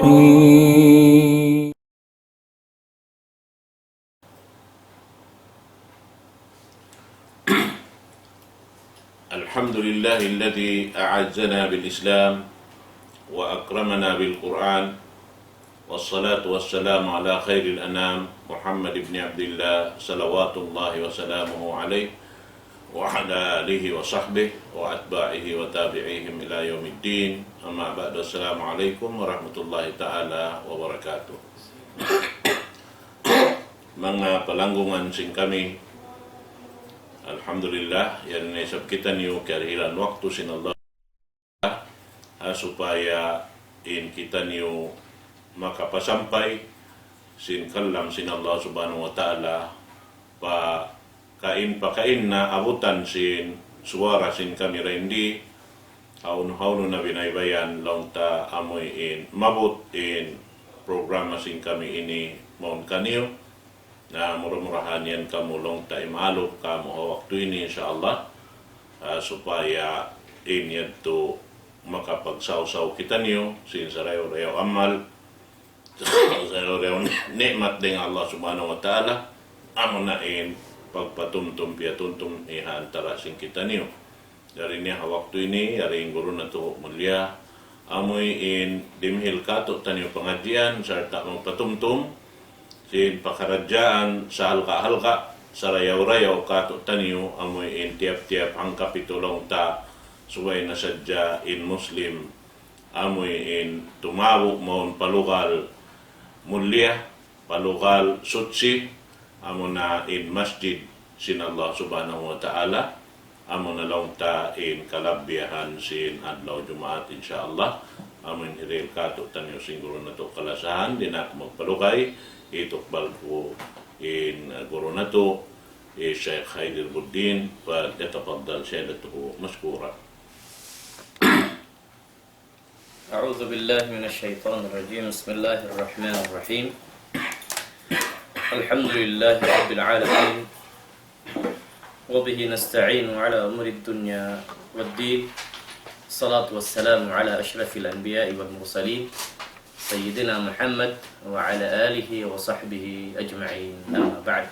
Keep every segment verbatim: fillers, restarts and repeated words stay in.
الحمد لله الذي أعزنا بالإسلام وأكرمنا بالقرآن، والصلاة والسلام على خير الأنام محمد بن عبد الله، صلوات الله وسلامه عليه، وعلى آله وصحبه وأتباعه وتابعيهم إلى يوم الدين. أما بعد، السلام عليكم ورحمة الله تعالى وبركاته. Manga palanggungan sin kami, alhamdulillah, yari na isab kitaniyu kiyarihilan waktu sin Allah, ha, supaya in kitaniyu makapasampay sin kalam sin Allah Subhanahu wa Ta'ala pa kain pa kain na abutan sin suwara sin kami dayn di, hawnu-hawnu na binaybayan laung ta amuin maabut in programa sin kami ini mawn kaniyu. Na mura-murahan yan kamu laung ta imalup kamu ha waktu ini, insya Allah, ah, supaya in yadtu makapagsawsaw kitaniyu sin sarayaw-rayaw amal, sarayaw-rayaw ni-, ni'mat dayn ha Allah Subhanahu wa Ta'ala, amuna in pagpatumtum piyatumtum ha antara sin kitaniyu. Yari niya ha waktu ini, yari in guru natu' mulia, amuin dimihil katu'taniyu pangadjian, sarta' magpatumtum sin pakaradjaan sahalga'-halga', sarayaw-rayaw katu'taniyu, amuin tiyap-tiyap hangka pitu laung ta, subay na sadja in Muslim, amuin tumabu' mawn pa lugal mulia, pa lugal suchi, amuna in masjid sin Allah Subhanahu wa Ta'ala, amuna laung ta in kalabbihan sin adlaw Jumaat, insya Allah. Amuin hirihil katu'taniyu sin guru natu' kalasahan, di' na aku magpalugay, itukbal ku in guru natu', in Shaykh Haidir Buddin, فليتفضل سيادته مشكورا. أعوذ بالله من الشيطان الرجيم. بسم الله الرحمن الرحيم. الحمد لله رب العالمين، وبه نستعين على أمور الدنيا والدين. الصلاة والسلام على أشرف الأنبياء والمرسلين، سيدنا محمد وعلى آله وصحبه أجمعين. أما بعد.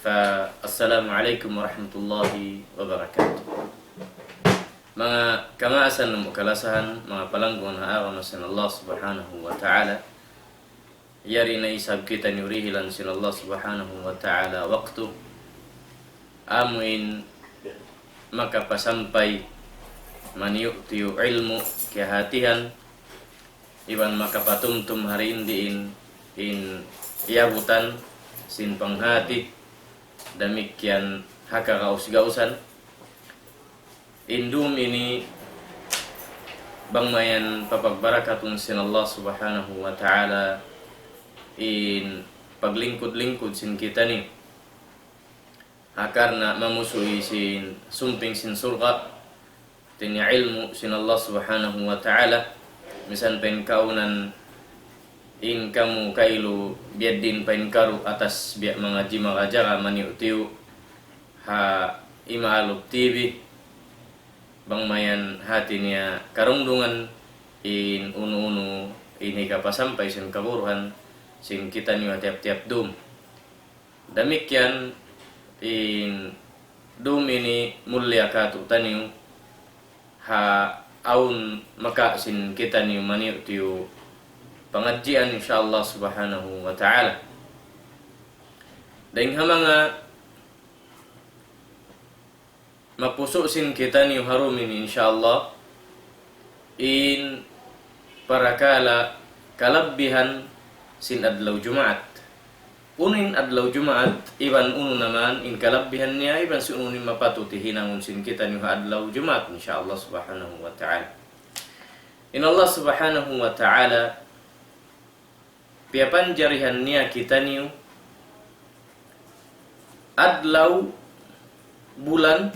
Fa, assalamu alaykum warahmatullahi wabarakatuh. Manga kamaasan namu' kalasahan, manga palanggungan ha agama sin Allah Subhanahu wa Ta'ala. Yari na isab kitaniyu rihilan sin Allah Subhanahu wa Ta'ala waktu amuin makapasampay maniyu'-tiyu' ilmu' kiyahatihan, iban makapatumtum ha diin-diin in iyabutan sin panghati, damikkiyan ha kagaus-gausan. In dum ini bang mayan papagbarakatun sin Allah Subhanahu wa Ta'ala in paglingkud-lingkud sin kitaniyu. Ha karna' mamusuy sin sumping sin surga', hati niya ilmu' sin Allah Subhanahu wa Ta'ala, misan pa in kaunan in kamu kailu biya' diin pa in karu' atas biya' manga jimarajaga maniyu'-tiyu' ha imaalup T V, bang mayan hati niya karungdungan in unu-unu in hikapasampay sin kaguruhan sin kitaniyu ha tiyap-tiyap dum. Damikkiyan in dum ini mulia katu'taniyu, ha awn maka sin kitaniyu maniyu'-tiyu' pangadjian, insya Allah Subhanahu wa Ta'ala. Dayn ha manga mapusu' sin kitaniyu ha dum ini, insya Allah, in parakala' kalabbihan sin adlaw Jumaat. Unu in adlaw Jumaat, iban unu na man in kalabbihan niya, iban sin unu in mapatut hinangun sin kitaniyu ha adlaw Jumaat, insya Allah Subhanahu wa Ta'ala. In Allah Subhanahu wa Ta'ala piyapanjarihan niya kitaniyu adlaw, bulan,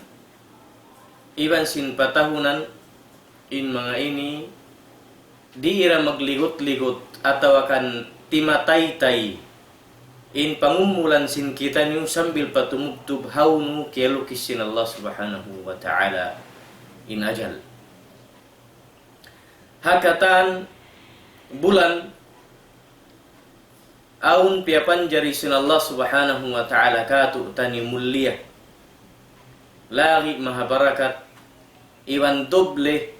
iban sin patahunan, in manga ini di' ira magligut-ligut atawa kan timataytay in pangumulan sin kitaniyu sambil pa tumubtub hawnu kiyalukis sin Allah Subhanahu wa Ta'ala in ajal. Ha katan bulan awn piyapanjari sin Allah Subhanahu wa Ta'ala kātu'niyu mulliya. Lagi' mahabarakat iban duble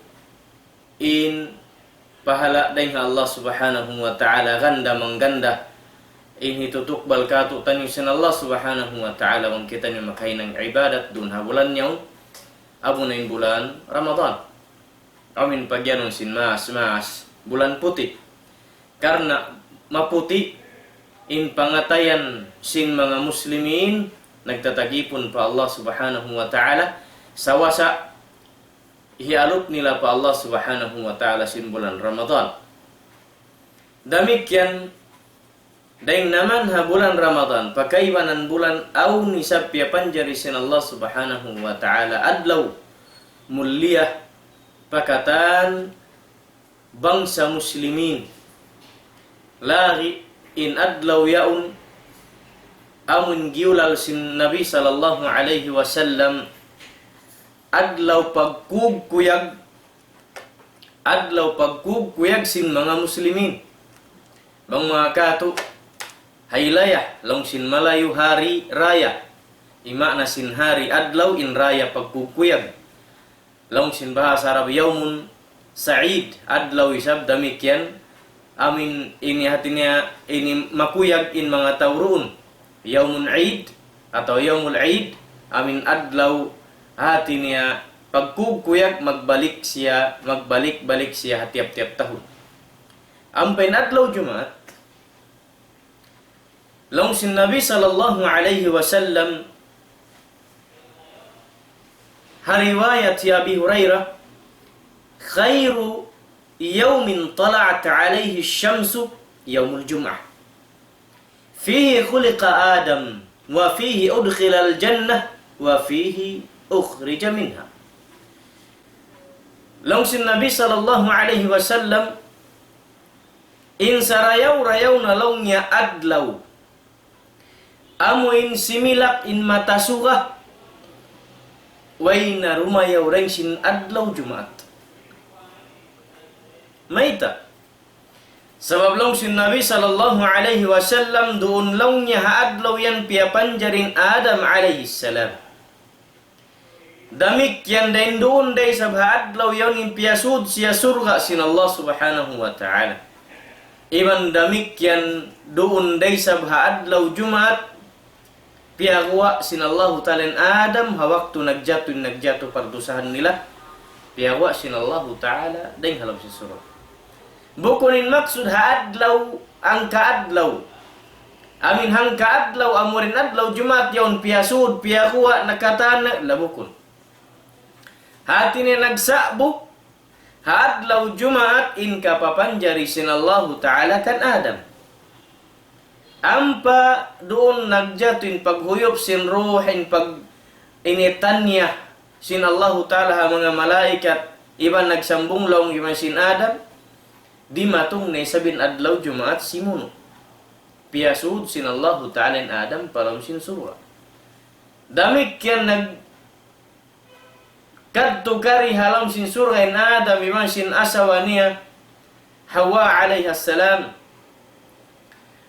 in pahala' dayn ha Allah Subhanahu wa Ta'ala, ganda mangganda in hitutukbal kātu'niyu sin Allah Subhanahu wa Ta'ala bang kitaniyu makahinang ibadat duun ha bulan yaun, amuna in bulan Ramadan. Amu in pagiyanun sin maas, maas, bulan puti'. Karna' maputi' in pangatayan sin manga muslimin, nagtatagipun pa Allah Subhanahu wa Ta'ala, sawasa hiyalup nila pa Allah Subhanahu wa Ta'ala sin bulan Ramadan. Damikkiyan dayn naman ha bulan Ramadan, pakaibanan bulan awn isab piyapanjari sin Allah Subhanahu wa Ta'ala adlaw mulliya pa katan bangsa muslimin. Lagi' in adlaw yaun amun giyulal sin Nabi sallallahu alayhi wasallam adlaw pagkugkuyag, adlaw pagkugkuyag sin manga muslimin. Bang manga katu', haylaya, laung sin Malayu hari raya. In maana sin hari adlaw in raya pagkugkuyag. Laung sin bahasa Arab yawmun sa'id, adlaw isab damikkiyan. Amu in ini hati niya, ini makuyag in manga tau duun. Yawmun Eid, atawa Yawmul Eid, amu in adlaw hati niya pagkugkuyag, magbalik siya, magbalik-balik siya ha tiyap-tiyap tahun. Ampa in adlaw Jumaat, laung sin Nabi sallallahu alayhi wasallam, ha riwayat hi Abi Hurairah, خير يوم طلعت عليه الشمس يوم الجمعة، فيه خلق آدم، وفيه أدخل الجنة، وفيه أخرج منها. Laung sin Nabi sallallahu alayhi wasallam, in sarayaw-rayaw na laung niya adlaw, amu in similak in mata suga, way na rumayaw dayn sin adlaw Jumaat. Mayta'? Sabab laung sin Nabi sallallahu alayhi wasallam, duun laung niya ha adlaw yan piyapanjari in Adam alayhi salam. Damikkiyan dayn duun da isab ha adlaw yaun in piyasud siya surga' sin Allah Subhanahu wa Ta'ala. Iban damikkiyan duun da isab ha adlaw Jumaat, piyaguwa' sin Allahu Ta'ala in Adam ha waktu nagjatu, nagjatu pardusahan nila. Piyaguwa' sin Allahu Ta'ala dayn ha lawm sin surga'. Bukun in maksud ha adlaw, hangka adlaw. Amu in hangka adlaw, amura in adlaw Jumaat yaun piyasud, piyaguwa', nakatan, la bukun. Hati niya nagsa'bu, ha adlaw Jumaat in kapapanjari sin Allahu Ta'ala kan Adam. Ampa duun nagjatu in paghuyup sin ruh, in pag-, ini tanya sin Allahu Ta'ala ha manga malaikat, iban nagsambung laung iban sin Adam, dimatung na isab in adlaw Jumaat simunu'. Piyasud sin Allahu Ta'ala in Adam pa lawm sin surga'. Damikkiyan nag-, kadtu kari ha lawm sin surga' in Adam iban sin asawa niya Hawa alayha salam.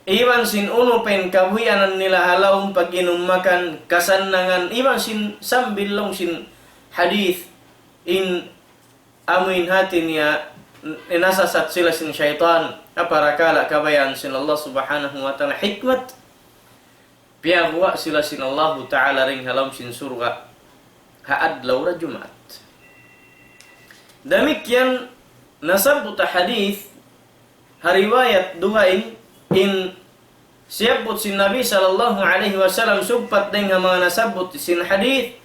Iban sin unu pa in kabuhianan nila ha lawm, pag-inum makan, kasannangan, iban sin sambil laung sin hadith in amu in hati niya nasasat sila sin saytan, ha parakala' kabayaan sin Allah Subhanahu wa Ta'ala hikmat. Piyaguwa' sila sin Allahu Ta'ala dayn ha lawm sin surga' ha adlaw ra Jumaat. Damikkiyan nasabbut ha hadith, ha riwayat dugaing, in siyabbut sin Nabi sallallahu alayhi wasallam sugpat dayn ha manga nasabbut sin hadith,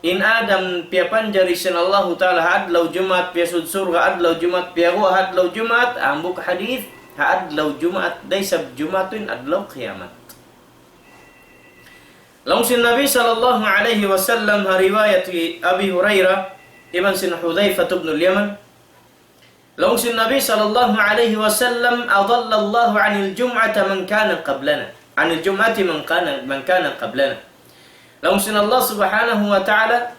in Adam piyapanjari sin Allahu Ta'ala ha adlaw Jumaat, piyasud surga' adlaw Jumaat, piyaguwa' ha adlaw Jumaat, hambuuk hadith, ha adlaw Jumaat, da isab Jumaat in adlaw kiyamat. Laung sin Nabi sallallahu alayhi wasallam ha riwayat Abi Hurairah, iban sin Hudhayfah ibn al-Yaman, laung sin Nabi sallallahu alayhi wasallam, أضل الله عن الجمعة من كان قبلنا، عن الجمعة من كان، من كان قبلنا. Laung sin Allah Subhanahu wa Ta'ala,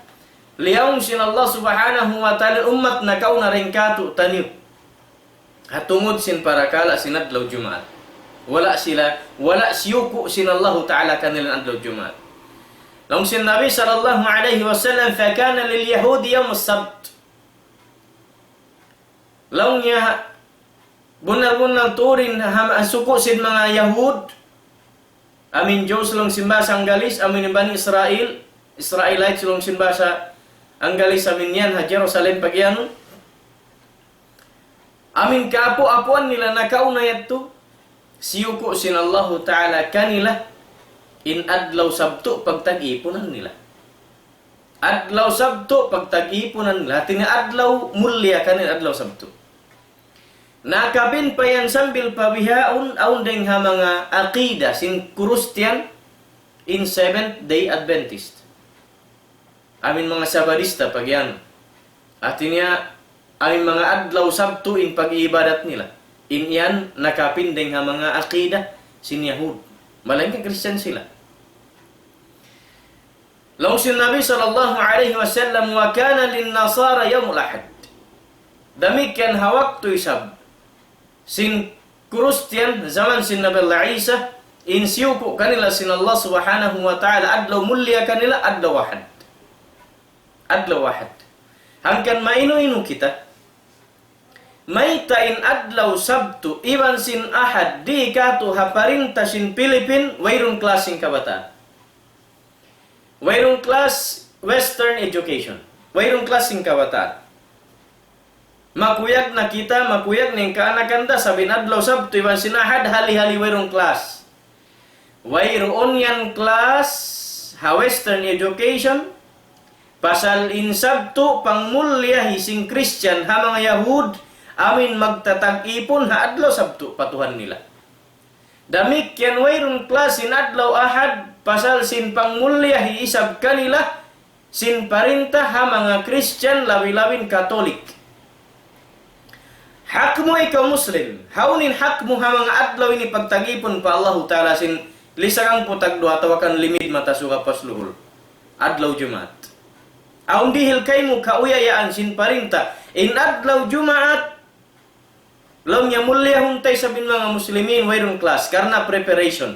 Liyaung sin Allah Subhanahu wa Ta'ala ummat nakauna dayn kātu'niyu. Ha tungud sin parakala' sin adlaw Jumaat. Wala' sila, wala' siyuku' sin Allahu Ta'ala kanila adlaw Jumaat. Laung sin Nabi sallallahu alayhi wasallam, فكان لليهود يوم السبت. Laung niya, bunnal-bunnal tuud in ha, ha suku' sin manga Yahud, amu in Jews laung sin bahasa Anggalis, amu in Bani Israel, Israelites laung sin bahasa Anggalis, amu in yan ha Jerusalem pagiyanun. Amu in kaapu'-apuan nila nakauna yadtu, siyuku' sin Allahu Ta'ala kanila, in adlaw Sabtu pagtag-ipunan nila. Adlaw Sabtu pagtag-ipunan nila, hati niya adlaw mulia kanila adlaw Sabtu. Nakapin pa yan sambil pa bihaun, awn dayng ha manga aqida sin Christian in Seventh Day Adventist. Amu in manga Sabadista pagiyanun. Hati niya, amu in manga adlaw Sabtu in pag-iibadat nila. In yan nakapin dayng ha manga aqida sin Yahud. Malayngkan Christian sila. Laung sin Nabi sallallahu alayhi wasallam, وكان للنصارى يوم الأحد. Damikkiyan ha waktu isab sin Christian, jaman sin Nabi Allah Isa, in siyuku' kanila sin Allah Subhanahu wa Ta'ala, adlaw mulia kanila, adlaw Ahad. Adlaw Ahad. Hangkan mainu-inu kita, mayta' in adlaw Sabtu, iban sin Ahad, di' katu' ha parinta sin Pilipin, wayruun class sin kabataan. Wayruun class Western education. Wayruun class sin kabataan. Makuyag na kita, makuyag na in kaanakan ta, sabab in adlaw Sabtu iban sin Ahad, hali-hali wayruun class. Wayruun yan class ha Western education, pasal in Sabtu pangmuliyahi sin Christian ha manga Yahud, amu in magtatag-ipun ha adlaw Sabtu pa Tuhan nila. Damikkiyan wayruun class sin adlaw Ahad, pasal sin pangmuliyahi isab kanila, sin parinta ha manga Christian, labi-labi in Catholic. Hak mu ikaw Muslim, hawnu in hak mu ha manga adlaw ini pagtag-ipun pa Allahu Ta'ala sin lisag hangpu' tagduwa atawa kan limid mata suga pasluhul. Adlaw Jumaat. Awn dihil kaymu kauyayaan sin parinta. In adlaw Jumaat, laung niya muliyahun ta isab in manga Muslimin, wayruun class, karna' preparation.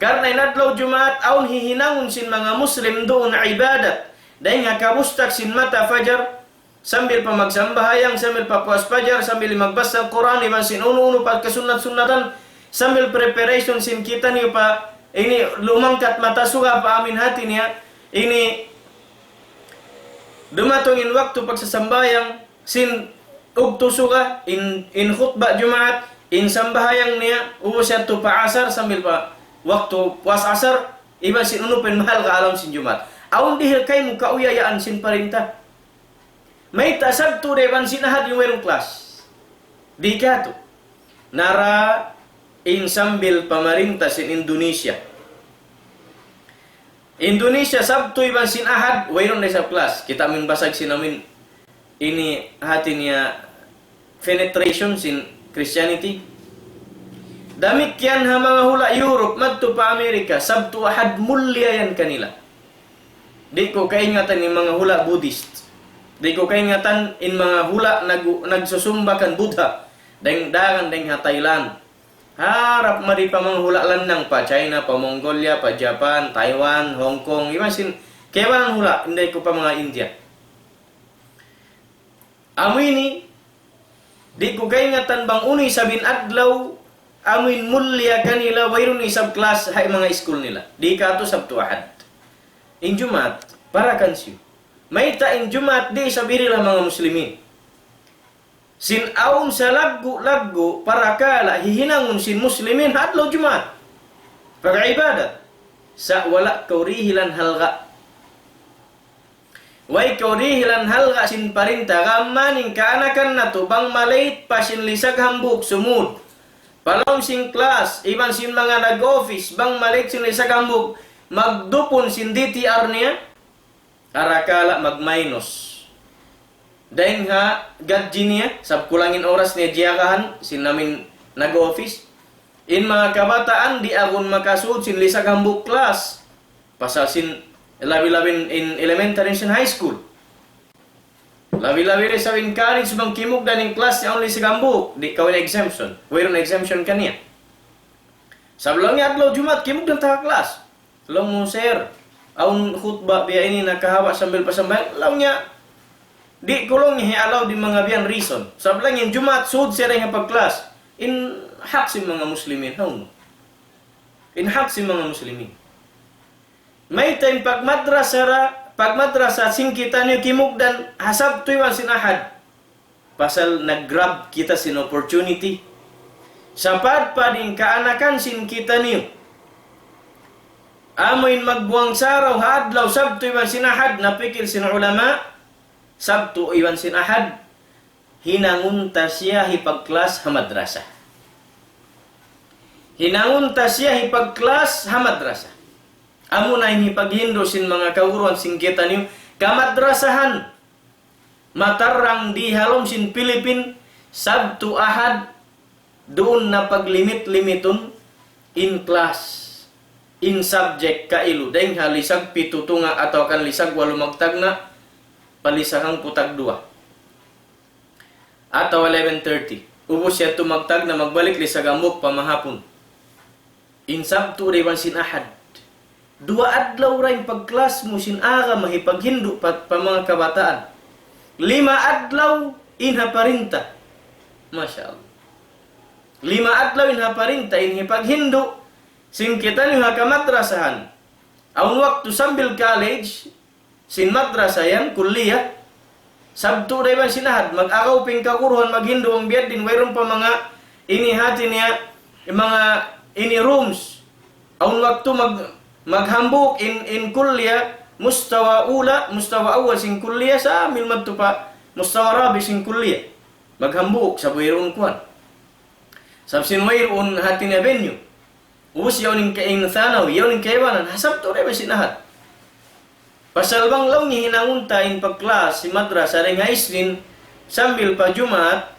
Karna' in adlaw Jumaat, awn hihinangun sin manga Muslim duun ibadat. Dayn ha kabustak sin mata fajar, sambil pa magsambahayang, sambil pa puas fajar, sambil magbasa Qur'an, iban sin unu-unu pa kasunnat-sunnatan, sambil preparation sin kitaniyu pa ini lumangkat mata suga pa amin hati niya, ini dumatung in waktu pagsasambahayang, sin ugtu suga, in, in khutba Jumaat, in sambahayang niya, ubus yadtu pa asar sambil pa waktu puas asar, iban sin unu pa in mahalga' ha lawm sin Jumaat. Awn dihil kaymu kauyayaan sin parinta. Mayta' Sabtu da iban sin Ahad in wayruun class? Di' katu'. Nara in sambil pamarinta sin Indonesia. Indonesia Sabtu iban sin Ahad, wayruun da isab class. Kita' mu in basag sin amin ini hati niya penetration sin Christianity. Damikkiyan ha manga hula' Europe, madtu pa Amerika, Sabtu Ahad mulia yan kanila. Di' ku kaingatan in manga hula' Buddhist. Di' ku kaingatan in manga hula' nag-, nagsusumba kan Buddha. Dayn, daran dayn ha Thailand. Harap mari pa manga hula' lannang, pa China, pa Mongolia, pa Japan, Taiwan, Hong Kong, iban sin kaibanan hula', inday ku pa manga India. Amu ini, di' ku kaingatan bang unu isab in adlaw, amu in mulia kanila, wayruun isab class ha manga iskul nila. Di' katu' Sabtu Ahad. In Jumaat, para kansiyu? Mayta' in Jumaat di' isab hirihil ha manga Muslimin? Sin awn salaggu'-laggu' parakala' hihinangun sin Muslimin ha adlaw Jumaat. Pag-ibadat. Sa' wala' kaw dihilan halga'. Way kaw dihilan halga' sin parinta, gam mayan in kaanakan natu', bang malate pa sin lisag hambuuk sumud pa lawm sin class, iban sin manga nag-office, bang malate sin lisag hambuuk, magdupun sin D T R niya, arakala' mag-minus. Dayn ha gadji niya, sabab kulang in oras niya jiyagahan, sin amin nag-office. In manga kabataan, di' agun makasud sin lisag hambuuk class. Pasal sin Labi-labi in, in elementary sin high school. Labi-labi da isab in college, bang kimugdan in class niya awn lisag hambuuk, di' kaw in exemption. Wayruun exemption kaniya. Sabab laung niya adlaw Jumaat kimugdan ta ha class. Laung mu, "Sir, awn khutba biya' ini nakahaba' sambil pa sambahayang." Laung niya, "Di' ku," laung niya, "hi-allow in manga biya' yan reason." Sabab laung niya in Jumaat sud siya dayn ha pag-class. In hak sin manga muslimin, hawnu? In hak sin manga muslimin. Mayta' in pagmadrasa ra, pagmadrasa sin kitaniyu kimugdan ha Sabtu iban sin Ahad. Pasal nag-grab kita sin opportunity. Sapadpad in kaanakan sin kitaniyu, amu in magbuwang saraw ha adlaw Sabtu iban sin Ahad, napikil sin ulama, Sabtu iban sin Ahad, hinangun ta siya hipag-class ha madrasa. Hinangun ta siya hipag-class ha madrasa. Amuna in hipaghindu' sin manga kaguruhan sin kitaniyu, kamadrasahan. Matarrang di ha lawm sin Pilipin, Sabtu Ahad, duun na paglimit-limitun in class, in subject kailu, dayn ha lisag pitu tunga' atawa kan lisag walu magtagna', pa lisag hangpu' tagduwa. Atawa eleven thirty. Ubus yadtu magtagna', magbalik lisag hambuuk pa mahapun. In Sabtu da iban sin Ahad. Duwa adlaw ra in pag-class mu sin agama hipaghindu' pa, pa manga kabataan. Lima adlaw in ha parinta. Masha Allah. Lima adlaw in ha parinta in hipaghindu' sin kitaniyu ha kamadrasahan. Awn waktu sambil college, sin madrasa yan, kulliyah, Sabtu da iban sin Ahad, mag-agaw pa in kaguruhan maghindu' bang biya' diin, wayruun pa manga ini hati niya, manga ini rooms. Awn waktu mag-, maghambuuk in, in kulliyah, mustawa ula, mustawa awal sin kulliyah, sambil madtu pa mustawa rabi' sin kulliyah. Maghambuuk, sabab wayruun kuwan. Sabab sin wayruun hati niya venue. Ubus yaun in ka-, in thanawi, yaun in kaibanan, ha Sabtu da iban sin Ahad. Pasal bang laung niya hinangun ta in pag-class sin madrasa dayn ha Isnin sambil pa Jumaat,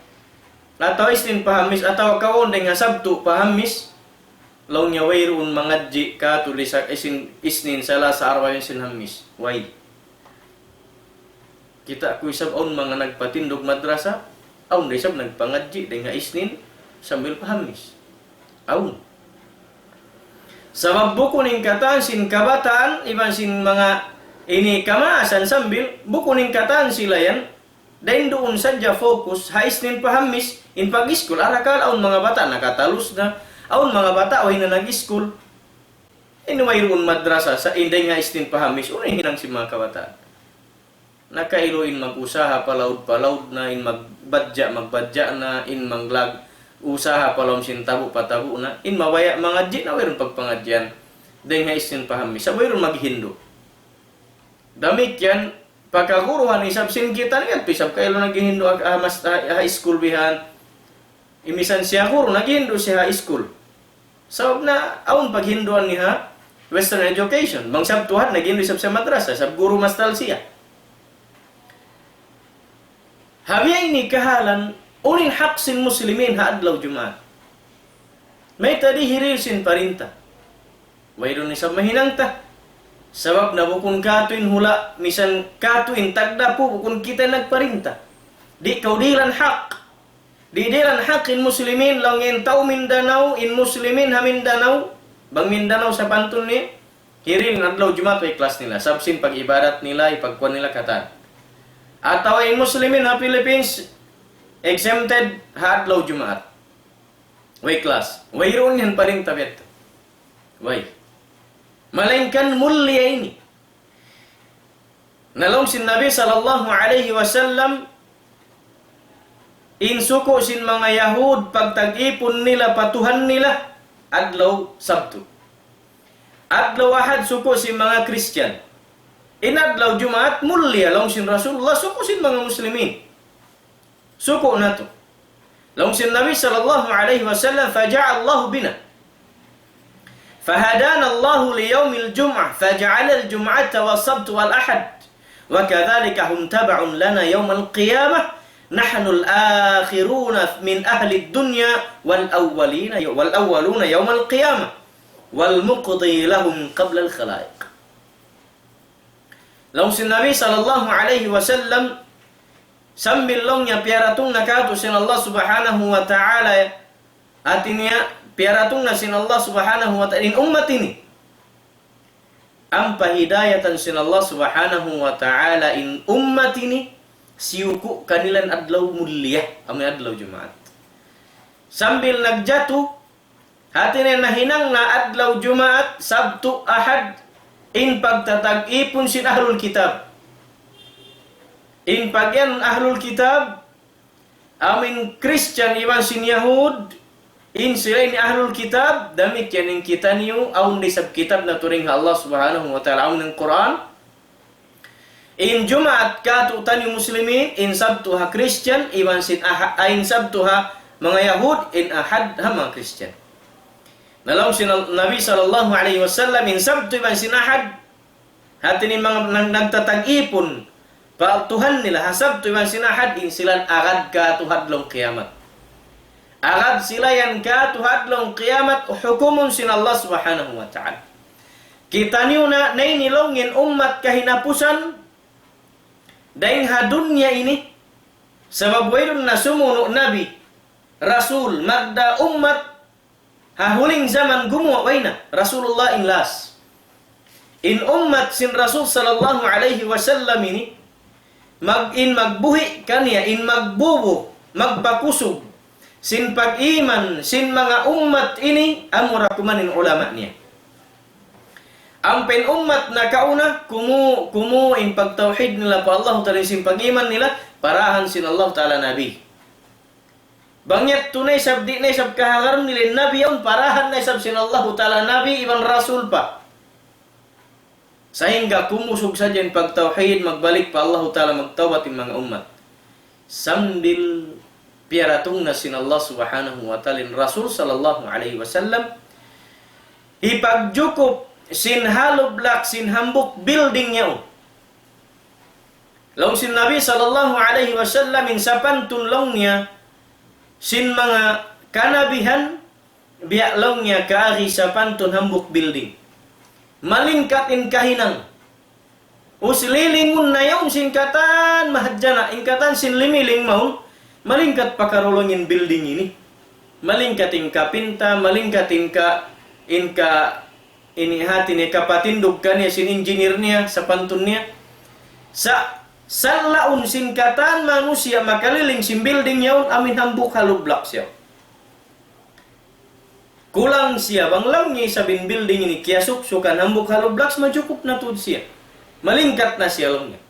atawa Isnin pa Hamis, atawa kawaun dayn ha Sabtu pa Hamis, laung niya wayruun mangadji' katu' lisag Isnin, Isnin, Salasa, Arbaa, sin Hamis. Way. Kita' ku isab awn manga nagpatindug madrasa, awn da isab nagpangadji' dayn ha Isnin sambil pa Hamis. Awn. Sabab bukun in katan sin kabataan, iban sin manga ini kamaasan sambil, bukun in katan sila yan, dayn duun sadja focus, ha Isnin pa Hamis, in pag-iskul, arakala' awn manga bata' nakatalus na, awn manga bata' way na nag-iskul. In wayruun madrasa, sa' in dayn ha Isnin pa Hamis, unu in hinang sin manga kabataan? Nakailu in mag-usaha palaud-palaud na, in magbadja', magbadja' na, in manglag usaha pa lawm sin tabu' pa tabu' na, in mabaya' mangadji' na wayruun pagpangadjian. Dayn ha Isnin pa Hamis, sa' wayruun maghindu'. Damikkiyan, pa kaguruhan isab sin kitaniyu, isab kailu naghindu' ha, ha mas-, ha, ha school bihan. Imisan siya guru, naghindu' siya ha school. Sabab na, awn paghinduan niya ha Western education. Bang Sabtu Ahad, naghindu' isab siya madrasa, sabab guru mastal siya. Ha biya' ini kahalan, unu in hak sin muslimin ha adlaw Jumaat? Mayta' di' hiril sin parinta? Wayruun isab mahinang ta. Sabab na bukun katu' in hula', misan katu' in tagdapu, bukun kita in nagparinta. Di' kaw dihilan hak. Di' dihilan hak in muslimin, laung in tau Mindanao, in muslimin ha Mindanao, bang Mindanao sapantun niya, hiril in adlaw Jumaat way class nila. Sabab sin pag-ibadat nila, ipagkuan nila katan. Atawa in muslimin ha Philippines, exempted ha adlaw Jumaat. Way class. Wayruun yan parinta biya' yadtu. Way. Malaingkan mulia ini. Na laung sin Nabi sallallahu alayhi wasallam, in suku' sin manga Yahud, pagtag-ipun nila pa Tuhan nila, adlaw Sabtu. Adlaw Ahad, suku' sin manga Christian. In adlaw Jumaat, mulia, laung sin Rasulullah, suku' sin manga Muslimin. Suku' natu'. Laung sin Nabi sallallahu alayhi wasallam, فجعل الله بنا. فهدانا الله ليوم الجمعة، فجعل الجمعة والسبت والأحد. وكذلك هم تبع لنا يوم القيامة. نحن الآخرون من أهل الدنيا والأولين، والأولون يوم القيامة. والمقضي لهم قبل الخلائق. Laung sin Nabi sallallahu alayhi wasallam, sambil laung niya piyaratung na kātu' sin Allah subhanahu wa ta'ala, hāti niya piyaratung na sin Allah subhanahu wa ta'ala in ummat ini. Ampa hidayatan sin Allah subhanahu wa ta'ala in ummat ini, siyuku' kanila in adlaw mulia, amu in adlaw Jumaat. Sambil nagjatu, hāti niya nahinang na adlaw Jumaat, Sabtu, Ahad, in pagtatag-ipun sin Ahlul Kitab. In pag-iyanun Ahlul Kitab, amu in Christian iban sin Yahud, in sila ini Ahlul Kitab, damikkiyan in kitaniyu, awn da isab kitab natu' dayn ha Allah subhanahu wa ta'ala, amu in Qur'an. In Jumaat kātu'niyu Muslimin, in Sabtu ha Christian, iban sin Aha-, ah, in Sabtu ha manga Yahud, in Ahad ha manga Christian. Na laung sin Al-, Nabi sallallahu alayhi wasallam, in Sabtu iban sin Ahad, hāti niya manga nag-, nagtatag-ipun pa Tuhan nila, ha Sabtu iban sin Ahad, in sila agad kātu' ha adlaw kiyamat. Agad sila yan kātu' ha adlaw kiyamat, hukumun sin Allah subhanahu wa ta'ala. Kitaniyu na, na ini laung in ummat kahinapusan, dayn ha dunya ini, sabab wayruun na sumunu' nabi, rasul, magdā ummat, ha huling jaman gumuwa', way na, Rasulullah in last. In ummat sin Rasul sallallahu alayhi wasallam ini, mag-, in magbuhi' kaniya, in magbubu, magpakusug, sin pag-iman, sin manga ummat ini, amura kuman in ulama niya. Ampa in ummat nakauna, kumu-, kumu in pagtawhid nila pa Allah ta'ala sin pag-iman nila, parahan sin Allah ta'ala nabi. Bang yadtu na isab, di' na isab kahagarun nila in nabi yaun, parahan na isab sin Allahu ta'ala nabi iban rasul pa. Sahingga kumusug sadja in pagtawhid, magbalik pa Allahu ta'ala, magtawbat in manga ummat. Sambil piyaratung na sin Allah subhanahu wa ta'ala in Rasul sallallahu alayhi wasallam, hipagjukup sin halublak sin hambuuk building yaun. Laung sin Nabi sallallahu alayhi wasallam, in sapantun laung niya sin manga kanabihan, biya' laung niya kaagi sapantun hambuuk building. Malingkat in kahinang. Us lilingun na yaun sin katan mahadjana', in katan sin limiling mawn, malingkat pa karulung in building ini. Malingkat in kapinta, malingkat in ka-, in ka-, ini hati niya kapatindug kaniya sin engineer niya, sapantun niya. Sa-, sallaun sin katan manusiya' makaliling sin building yaun, amuin hambuuk hollow blocks siya. Kulang siya, bang laung niya isab in building ini kiyasuksukan hambuuk hollow blocks, majukup na tuud siya. Malingkat na siya laung niya.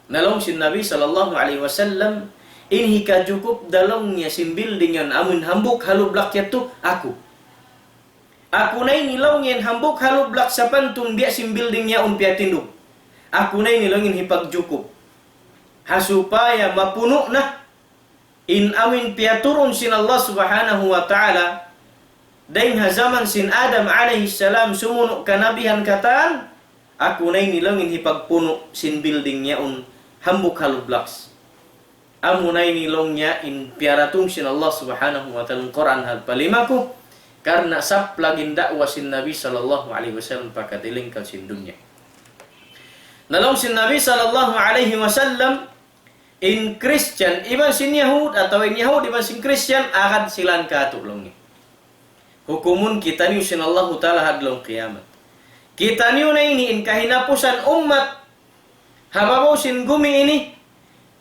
Na laung sin Nabi sallallahu alayhi wasallam, in hikajukup da laung niya sin building yan, amuin hambuuk hollow block yadtu, aku. Aku na ini laung niya in hambuuk hollow block sapantun biya' sin building yaun piyatindug. Aku na ini laung in hipagjukup. Ha supaya mapunu' na in amuin piyaturun sin Allah subhanahu wa ta'ala, dayn ha jaman sin Adam alayhi salam sumunu' kanabihan katan, aku na ini laung in hipagpunu' sin building yaun hambuuk hollow blocks. Amu na ini laung niya in piyaratung sin Allah subhanahu wa ta'ala Qur'an ha lima ku, karna' saplag in da'wa sin Nabi sallallahu alayhi wasallam pa katilingkal sin dunya. Na laung sin Nabi sallallahu alayhi wasallam, in Christian, iban sin Yahud, atawa in Yahud, iban sin Christian, agad sila kātu' laung niya. Hukumun kitaniyu sin Allahu ta'ala ha adlaw kiyamat. Kitaniyu na ini in kahinapusan ummat, ha babaw sin gumi ini,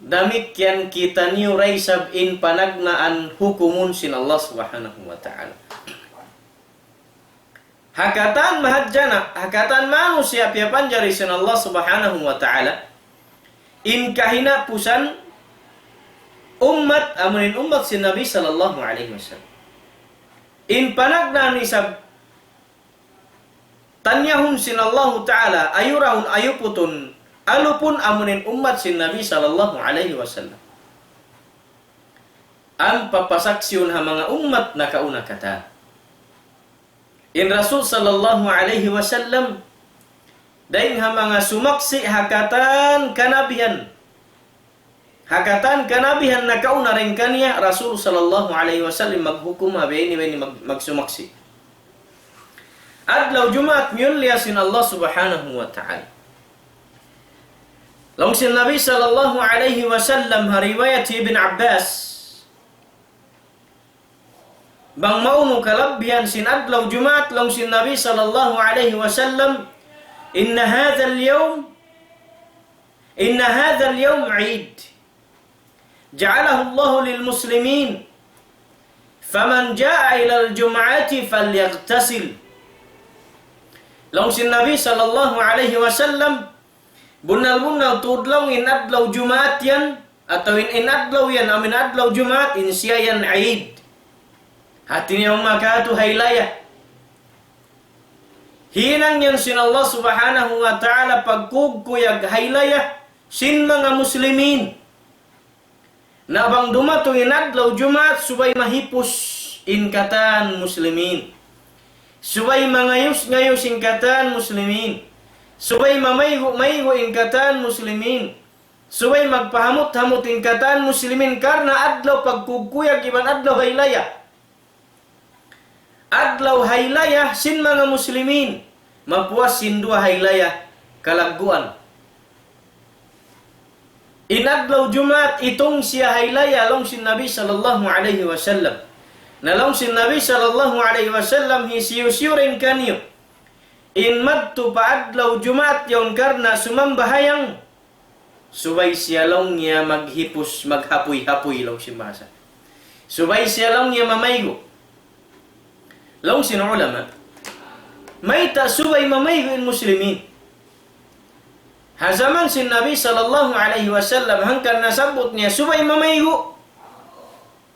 damikkiyan kitaniyu da isab in panagnaan hukumun sin Allah subhanahu wa ta'ala. Ha katan mahadjana', ha katan manusiya' piyapanjari sin Allah subhanahu wa ta'ala, in kahinapusan ummat, amuin ummat sin Nabi sallallahu alayhi wasallam. In panagnaan isab tanyahun sin Allahu ta'ala, ayurahun, ayuputun, alupun, amuin ummat sin Nabi sallallahu alayhi wasallam. Ampa pasaksiyun ha manga ummat nakauna katan. In Rasul sallallahu alayhi wasallam, dayn ha manga sumaksi' ha katan kanabihan. Ha katan kanabihan nakauna dayn kaniya, Rasul sallallahu alayhi wasallam maghukum ha biya' ini, biya' ini mag-, magsumaksi'. Adlaw Jumaat miyulliya sin Allah subhanahu wa ta'ala. Laung sin Nabi sallallahu alayhi wasallam ha riwayat Ibn Abbas, bang maunu kalabbihan sin adlaw Jumaat, laung sin Nabi sallallahu alayhi wasallam, إن هذا اليوم إن هذا اليوم عيد جعله الله للمسلمين فمن جاء إلى الجمعة فليغتسل. Laung sin Nabi sallallahu alayhi wasallam, bunnal-bunnal tuud laung in adlaw Jumaat yan, atawa in, in adlaw yan, amu in adlaw Jumaat, in siya yan Eid. Hati niya manga katu' haylaya. Hinang yan sin Allah Subhanahu wa Ta'ala pagkugkuyag haylaya sin manga Muslimin. Na bang dumatung in adlaw Jumaat, subay mahipus in katan Muslimin. Subay mangayus-ngayus in katan Muslimin. Subay mamaygu'-maygu' in katan Muslimin. Subay magpahamut-hamut in katan Muslimin karna' adlaw pagkugkuyag iban adlaw haylaya. Adlaw haylaya sin manga Muslimin, mapuas sin duwa haylaya kalagguan. In adlaw Jumaat itung siya haylaya laung sin Nabi sallallahu alayhi wasallam. Na laung sin Nabi sallallahu alayhi wasallam, hisiyu-siyu dayn kaniyu in madtu pa adlaw Jumaat yaun karna' sumambahayang, subay siya laung niya maghipus, maghapuy-hapuy laung sin bahasa. Subay siya laung niya mamaygu'. Laung sin ulama, mayta' subay mamaygu' in Muslimin? Ha jaman sin Nabi sallallahu alayhi wasallam, hangkan nasabbut niya subay mamaygu'.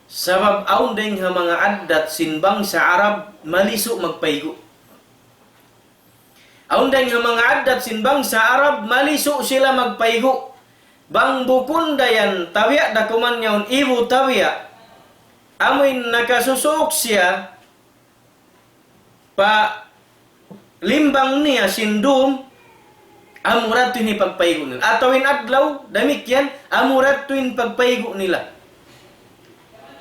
Sabab awn dayn ha manga addat sin bangsa Arab malisu' magpaygu'. Awn dayn ha manga addat sin bangsa Arab, malisu' sila magpaygu'. Bang bukun da yan, tabiya' da kuman yaun ibu tabiya'. Amu in nakasusuuk siya pa limbang niya sin dum, amu ra tuud in pagpaygu' nila. Atawa in adlaw, damikkiyan, amu ra tuud in pagpaygu' nila.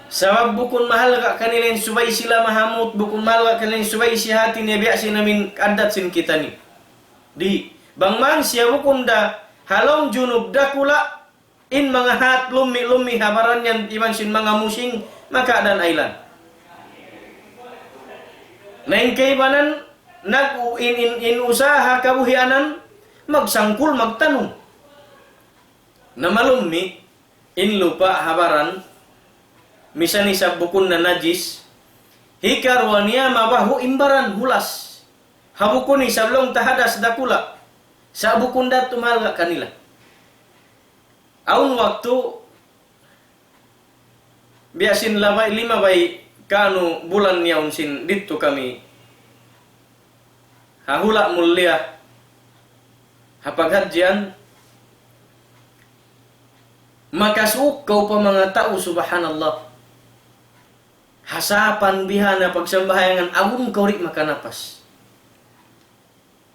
Sabab bukun mahalga' kanila in subay sila mahamut, bukun mahalga' kanila in subay siya hati niya biya' sin amin addat sin kitaniyu. Di', bang man siya bukun da ha lawm junub dakula', in manga hat lummi'-lummi' ha baran yan iban sin manga musing, makaadaan aylan. Na in kaibanan, nag-, in, in, in usaha kabuhianan, magsangkul, magtanum. Na malummi', in lupa' ha baran, misan isab bukun na najis, hikaruwa niya mabahu' in baran, hulas. Ha bukun isab laung ta hadas dakula', sa' bukun da tuud mahalga' kanila. Awn waktu, biya' sin labay, limabay kanu bulan yaun sin didtu kami ha Hula' Mulia, ha paghadjian, makasuuk kaw pa manga tau, subhanallah. Ha sapan biha' na pagsambahayangan, awn kaw di' makanapas.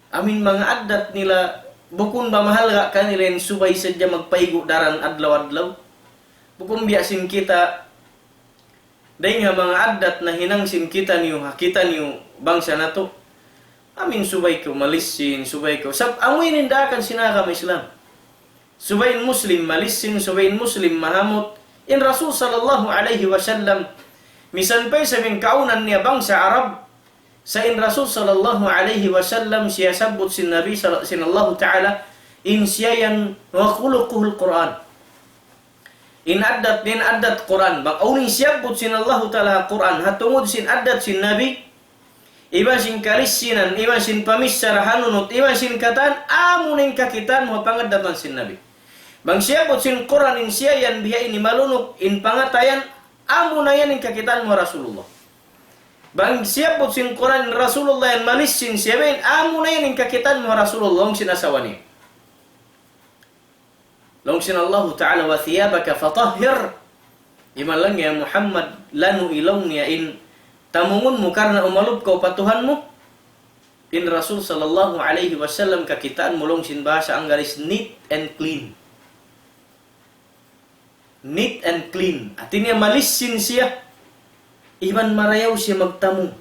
Amin manga addat nila, bukun ba mahalga' kanila in subay sadja magpaygu' daran adlaw-adlaw? Bukun biya' sin kita, dayn ha manga addat nahinang sin kitaniyu, ha kitaniyu bangsa natu'. Amin subay kaw malissin, subay kaw. Sab-, amu ini in daakan sin agama Islam. Subay in Muslim malissin, subay in Muslim mahamut. In Rasul sallallahu alayhi wasallam, misan pa isab in kaawnan niya bangsa Arab, sa' in Rasul sallallahu alayhi wasallam siyasabbut sin Nabi sal-, sin Allahu Ta'ala, in siya yan وخلقه القرآن. In addat, in addat Qur'an. Bang awn in siyabbut sin Allahu Ta'ala ha Qur'an, ha tungud sin addat sin Nabi, iban sin kalissinan, iban sin pamichara hanunut, iban sin katan, amu na in kakitaan mu ha pangaddatan sin Nabi. Bang siyabbut sin Qur'an in siya yan biya' ini malunuk in pangatayan, amu na yan in kakitaan mu ha Rasulullah. Bang siyabbut sin Qur'an in Rasulullah yan malissin siya biya' ini, amu na yan in kakitaan mu ha Rasulullah, laung sin asawa niya. Laung sin Allahu Ta'ala, وثيابك فطهر. Iban laung niya, ya Muhammad, lanu' laung niya in tamungun mu karna' umalup kaw pa Tuhan mu. In Rasul sallallahu alayhi wasallam kakitaan mu laung sin bahasa Anggalis neat and clean. Neat and clean. Hati niya malissin siya. Iban marayaw siya magtamung.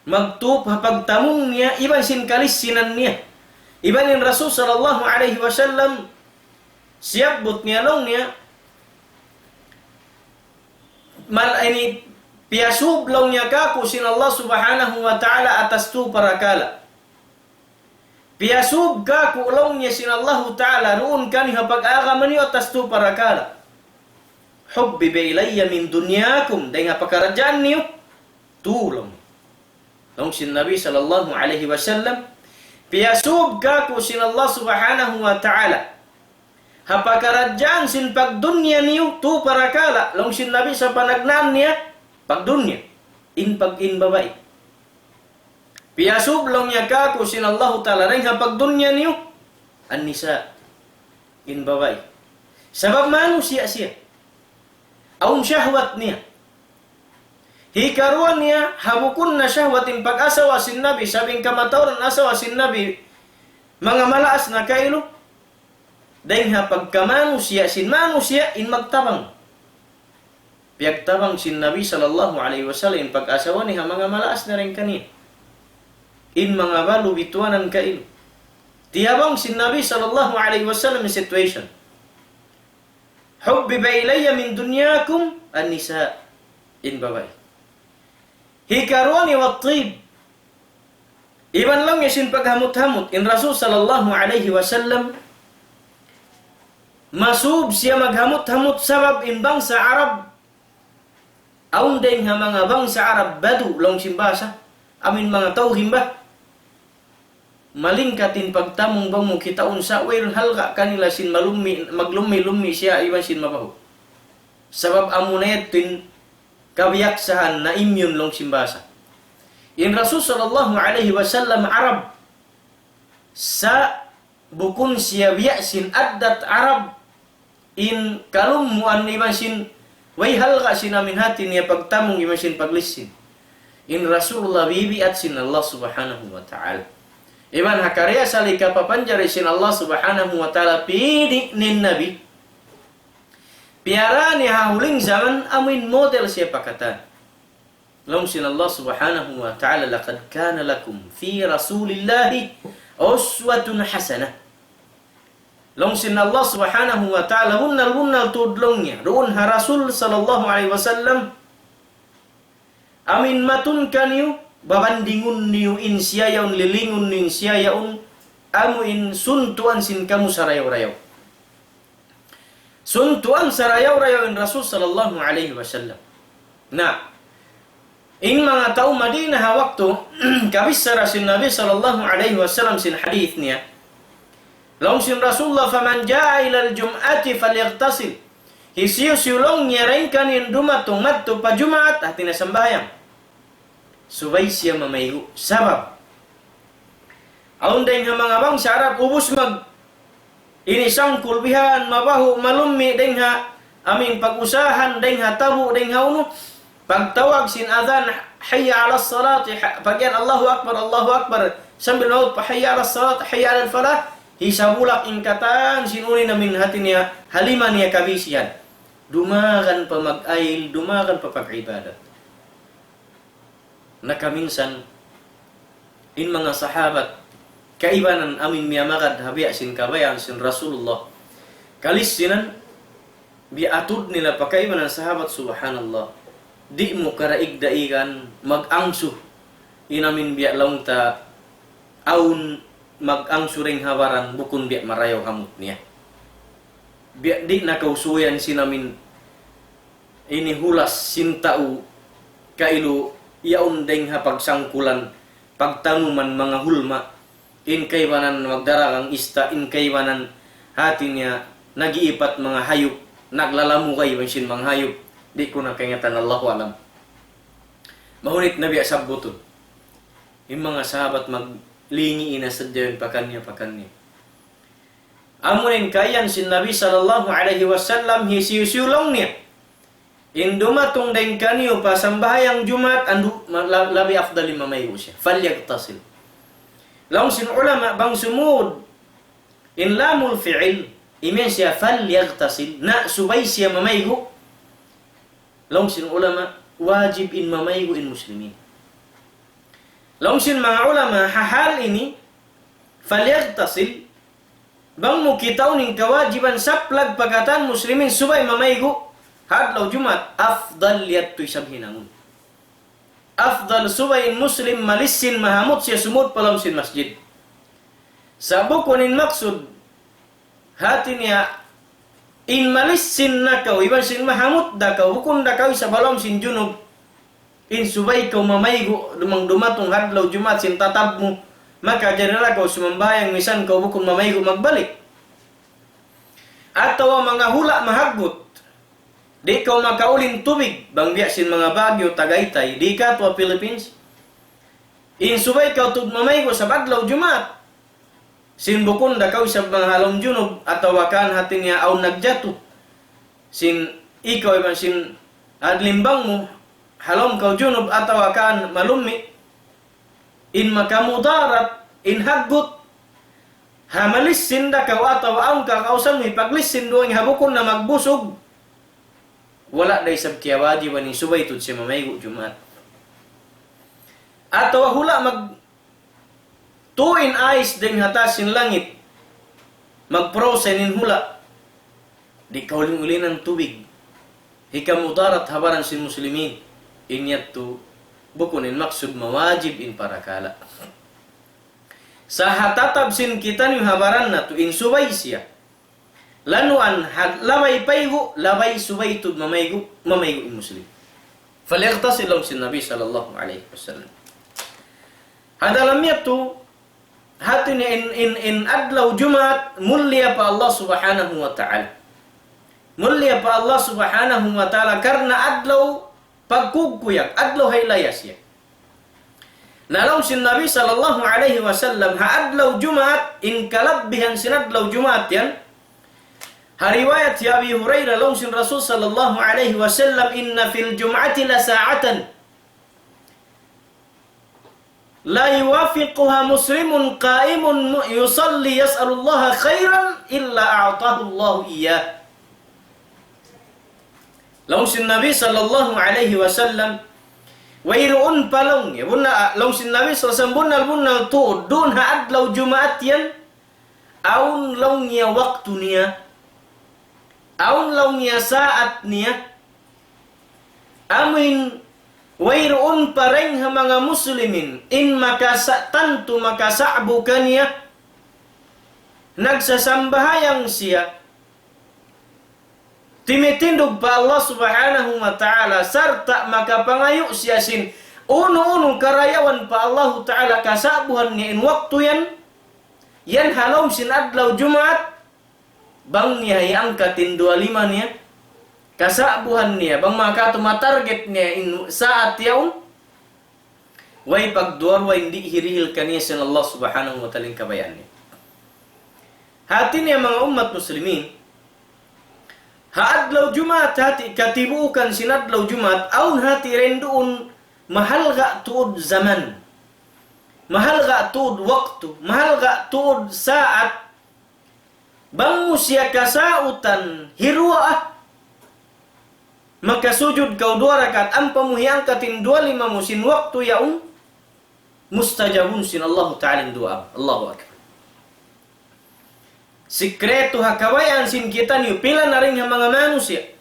Magtup ha pagtamung niya, iban sin kalissinan niya. Iban in Rasul sallallahu alayhi wasallam, siyabbut niya laung niya, mal ini, piyasub laung niya kāku' sin Allah subhanahu wa ta'ala atas tu parakala'. Piyasub kāku' laung niya sin Allahu ta'ala duun kaniyu ha pag-agama niyu atas tu parakala'. حبب إلي من دنياكم, dayn ha pakaradjaan niyu, tu laung. Laung sin Nabi sallallahu alayhi wasallam, piyasub kāku' sin Allah subhanahu wa ta'ala ha pakaradjaan sin pagdunya niyu, tu parakala', laung sin Nabi sa panagnaan niya, pagdunya, in pag-, in babai. Piyasub laung niya kāku' sin Allahu ta'ala dayn ha pagdunya niyu, an-nisa, in babai. Sabab manusiya' siya. Awn shahwat niya. Hikaruwa niya, ha bukun na shahwat in pag-asawa sin Nabi, sabab in kamatauran asawa sin Nabi, manga malaas na kailu, dayn ha pagkamanusiya' sin manusiya' in magtabang. Piyagtabang sin Nabi sallallahu alayhi wasallam in pag-asawa niya ha manga malaas na dayn kaniya. In manga balu bituanan kailu. Tiyabang sin Nabi sallallahu alayhi wasallam in situation. حبب إلي من دنياكم النساء. In babai. Hikaruwa niya والطيب. Iban laung niya sin paghamut-hamut, in Rasul sallallahu alayhi wasallam, masub siya maghamut-hamut sabab in bangsa Arab, awn dayn ha manga bangsa Arab badu laung sin bahasa, amuin manga tau rimba. Malingkat in pagtamung bang mu kitaun sa' wayruun halga' kanila sin malummi', maglummi'-lummi' siya iban sin mabahu'. Sabab amuna yadtu in kabiyaksahan na immune laung sin bahasa. In Rasul sallallahu alayhi wasallam Arab, sa' bukun siya biya' sin addat Arab, in kalummuan iban sin way halga' sin amuin hati niya pagtamung iban sin paglissin. In Rasulullah bibiat sin Allah subhanahu wa ta'ala. Iban ha kariya salika papanjari sin Allah subhanahu wa ta'ala pini' in Nabi. Piyara niya ha huling jaman amuin model siya pa katan. Laung sin Allah subhanahu wa ta'ala, لقد كان لكم في رسول الله أسوة حسنة. Laung sin Allah subhanahu wa ta'ala, bunnal-bunnal tuud laung niya duun ha Rasul sallallahu alayhi wasallam, amuin matun kaniyu, babandingun niyu in siya yaun, lilingun niyu in siya yaun, amuin suntuan sin kamu sarayaw-rayaw. Suntuan sarayaw-rayaw in Rasul sallallahu alayhi wasallam. Na, in manga tau Madinah ha waktu kabichara sin Nabi sallallahu alayhi wasallam sin hadith niya. Laung sin Rasulullah, فمن جاء إلى الجمعة فليغتسل. Hisiyu-siyu laung niya dayn kaniyu in dumatung madtu pa Jumaat, hati niya sambahayang. Subay siya mamaygu'. Sabab awn dayn ha manga bangsa Arab, ubus mag ini sangkul bihan, mabahu', malummi' dayn ha amuin pag-usahan, dayn ha tabu', dayn ha unu. Pagtawag sin adhan, حي على الصلاة, ha-, pag-iyan Allahu Akbar, Allahu Akbar, sambil maabut pa حي على الصلاة, حي على الفلاح, hisabulak in katan sin unu in amuin hati niya, ha lima niya kabisihan. Dumagan pa mag-ayil, dumagan pa pag-ibadat. Na kaminsan, in manga sahabat, kaibanan amuin miyamagad ha biya' sin kabayaan sin Rasulullah. Kalissinan, biya' atud nila pa kaibanan sahabat, subhanallah. Di' mu karaig-daigan mag-angsu. In amuin biya' laung ta awn mag-angsu dayn ha baran bukun biya' marayaw hamut niya. Biya' di' na kausuyan sin amuin ini hulas sin tau kailu yaun dayn ha pagsangkulan, pagtanuman manga hulma, in kaibanan magdaragang ista', in kaibanan hati niya nag-iipat manga hayup, naglalamugay iban sin manga hayup, di' ku na kaingatan, Allahu a'lam. Mahunit na biya' sabbutun. In manga sahabat maglingi' na sadja in pakaniya-pakaniya. Amu in kaiyan sin Nabi sallallahu alayhi wasallam, hisiyu-siyu laung niya in dumatung dayn kaniyu pa sambahayang Jumaat, andu', ma-, la-, labi afdal in mamaygu' siya. فليغتسل. Laung sin ulama, bang sumud in lamul fi'il, imiyan siya فليغتسل, na subay siya mamaygu'. Laung sin ulama, wajib in mamaygu' in muslimin. Laung sin manga ulama, ha hal ini, فليغتسل. Bang mu kitaun in kawajiban saplag pa katan muslimin subay mamaygu' ha adlaw Jumaat, afdal yadtu isab hinangun. Afdal subay in muslim malissin mahamut siya sumud pa lawm sin masjid. Sa' bukun in maksud, hati niya, in malissin na kaw, iban sin mahamut da kaw, bukun da kaw isab ha lawm sin junub. In subay kaw mamaygu', dumang dumatung ha adlaw Jumaat sin tatab mu, makajari da kaw sumambahayang misan kaw bukun mamaygu' magbalik. Atawa manga hula' mahaggut. Di' kaw makaulin tubig, bang biya' sin manga Baguio, Tagaytay, di' katu' ha Philippines. In subay kaw tuud mamaygu' sabab adlaw Jumaat. Sin bukun da kaw isab manga ha lawm junub, atawa kan hati niya awn nagjatu. Sin ikaw iban sin adlimbang mu, ha lawm kaw junub, atawa kan malummi'. In makamudarat, in haggut, ha malissin da kaw atawa awn ka kausan mu hipaglissin duun ha bukun na magbusug. Wala' da isab kiyawajiban in subay tuud siya mamaygu' Jumaat. Atawa hula' magtuu in ais dayn ha taas sin langit. Magparaw sa in hula'. Di' kaw uling-ulinan tubig. Hikamudarat ha baran sin muslimin. In yadtu bukun in maksud mawajib in parakala'. Sa' ha tatab sin kitaniyu ha baran natu' in subay siya. Lanuan ha-, labay paygu', labay subay tuud mamaygu', mamaygu' in muslim. فليغتسل laung sin Nabi sallallahu alayhi wasallam. Ha dalam yadtu, hati niya in, in, in adlaw Jumaat mulia pa Allah Subhanahu wa Ta'ala. Mulia pa Allah Subhanahu wa Ta'ala karna' adlaw pagkugkuyag, adlaw haylayas yan. Na laung sin Nabi sallallahu alayhi wasallam, ha adlaw Jumaat, in kalabbihan sin adlaw Jumaat yan, ha riwayat hi Abi Hurairah, laung sin Rasul sallallahu alayhi wasallam, إن في الجمعة لساعة لا يوافقها مسلم قائم يصلي يسأل الله خيرا إلا أعطاه الله إياه. Laung sin Nabi sallallahu alayhi wasallam, wayruun pa laung niya, bunnal, laung sin Nabi sallallahu alayhi wasallam, bunnal-bunnal tuud, duun ha adlaw Jumaat yan, awn laung niya waktu niya, awn laung niya saat niya, amuin wayruun pa dayn ha manga muslimin, in makasa-, tantu makasa'bu kaniya, nagsasambahayang siya, timitindug pa Allah Subhanahu wa Ta'ala, sarta' makapangayu' siya sin unu-unu karayawan pa Allahu Ta'ala kasa'buhan niya in waktu yan, yan ha lawm sin adlaw Jumaat, bang niya hiyangkat in duwa lima niya, kasa'buhan niya, bang makatu matarget niya in saat yaun, way pagduwa-ruwa in di' hirihil kaniya sin Allah Subhanahu wa Ta'ala in kabayaan niya. Hati niya manga ummat muslimin, ha adlaw Jumaat hati katibuukan sin adlaw Jumaat, awn hati dayn duun mahalga' tuud zaman, mahalga' tuud waktu, mahalga' tuud saat, bang mu siya kasautan, hiruwaa, makasujud kaw duwa rakaat, ampa mu hiyangkat in duwa lima mu sin waktu yaun, mustajabun sin Allahu Ta'ala in duwaa. Allahu Akbar. Sikretu ha kabayaan sin kitaniyu, pila na dayn ha manga manusiya'.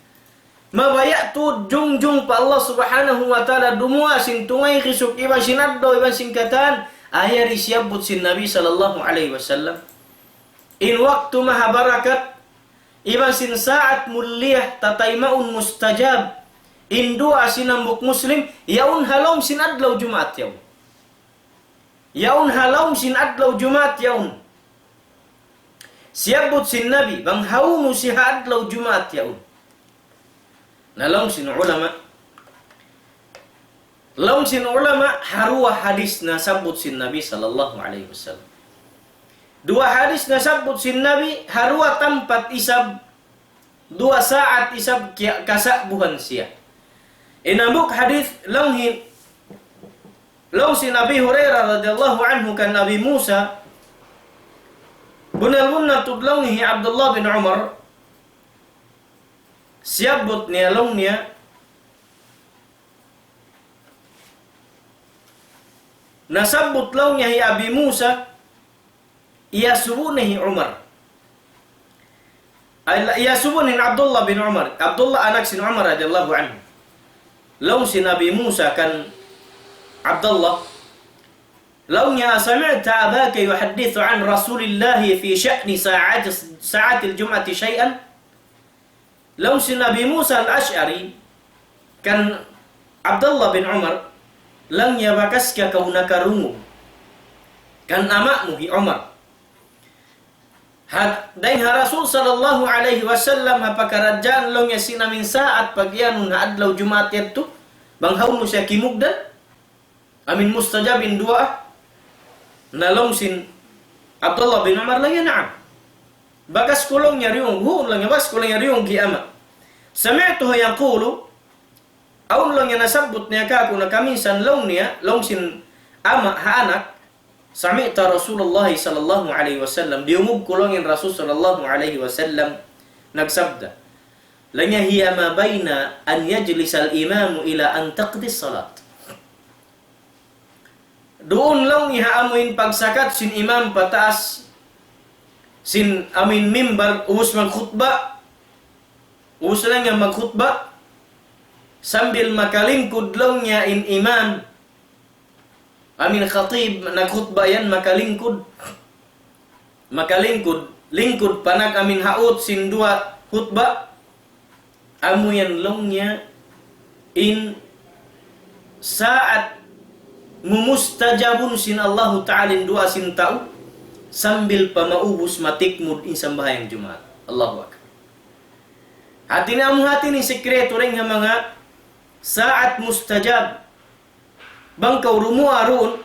Mabaya' tuud jungjung pa Allah Subhanahu wa Ta'ala, dumuwaa sin tungay, kisuk, iban sin adlaw, iban sin katan, ayari siyabbut sin Nabi sallallahu alayhi wasallam. In waktu maha barakat, iban sin saat mulia, tataymaun mustajab in duwaa sin hambuuk muslim, yaun ha lawm sin adlaw Jumaat yaun. Yaun ha lawm sin adlaw Jumaat yaun. Siyabbut sin Nabi, bang hawnu siya ha adlaw Jumaat yaun. Na laung sin ulama, laung sin ulama, ha duwa hadis nasabbut sin Nabi sallallahu alayhi wasallam. Duwa hadis nasabbut sin Nabi, ha duwa tampat isab, duwa saat isab kiya-, kasa'buhan siya. In hambuuk hadis laung hi-, laung sin Abi Hurairah radiyallahu anhu kan Abi Musa, bunnal-bunnal tuud laung hi Abdullah bin Umar, siyabbut niya laung niya, nasabbut laung niya hi Abi Musa, iyasubu niya hi Umar. Ay, la-, iyasubu niya hi Abdullah bin Umar. Abdullah anak sin Umar radiyallahu anhu. Laung sin Abi Musa kan Abdullah, laung niya, "أسمعت أباك يحدث عن رسول الله في شأن ساعة، ساعة الجمعة شيئا؟" Laung sin Abi Musa al-Ash'ari kan Abdullah bin Umar, laung niya, "Bakas ka kaw nakarungug kan ama' mu hi Umar ha, dayn ha Rasul sallallahu alayhi wasallam ha pakaradjaan," laung niya, "sin amin saat pagiyanun ha adlaw Jumaat yadtu, bang hawnu siya kimugdan, amin mustajab in duwaa?" Na laung sin Abdullah bin Umar, laung niya, "Na'am. Bakas ku," laung niya, "diyungug, huun," laung niya, "bakas ku," laung niya, "diyungug hi ama'. سمعته يقول," awn, laung niya, nasabbut niya kāku' na kaminsan, laung niya, laung sin ama' ha anak, "سمعت رسول الله صلى الله عليه وسلم, diyungug ku," laung niya, "in Rasul sallallahu alayhi wasallam nagsabda," laung niya, "هي ما بين أن يجلس الإمام إلى أن تقضي الصلاة." Duun, laung niya, ha amuin pagsakat sin imam pa taas sin amuin mimbar, ubus magkhutba, ubus, laung niya, magkhutba, sambil makalingkud, laung niya, in imam, amuin khatib, nagkhutba yan, makalingkud, makalingkud, lingkud panag amuin haut sin duwa khutba. Amu yan, laung niya, in saat mumustajabun sin Allahu Ta'ala in duwaa sin tau, sambil pa maubus matikmud in sambahayang Jumaat. Allahu Akbar. Hati niya, amu hati niya in sikretu dayn ha manga saat mustajab. Bang kaw dumuwaa duun,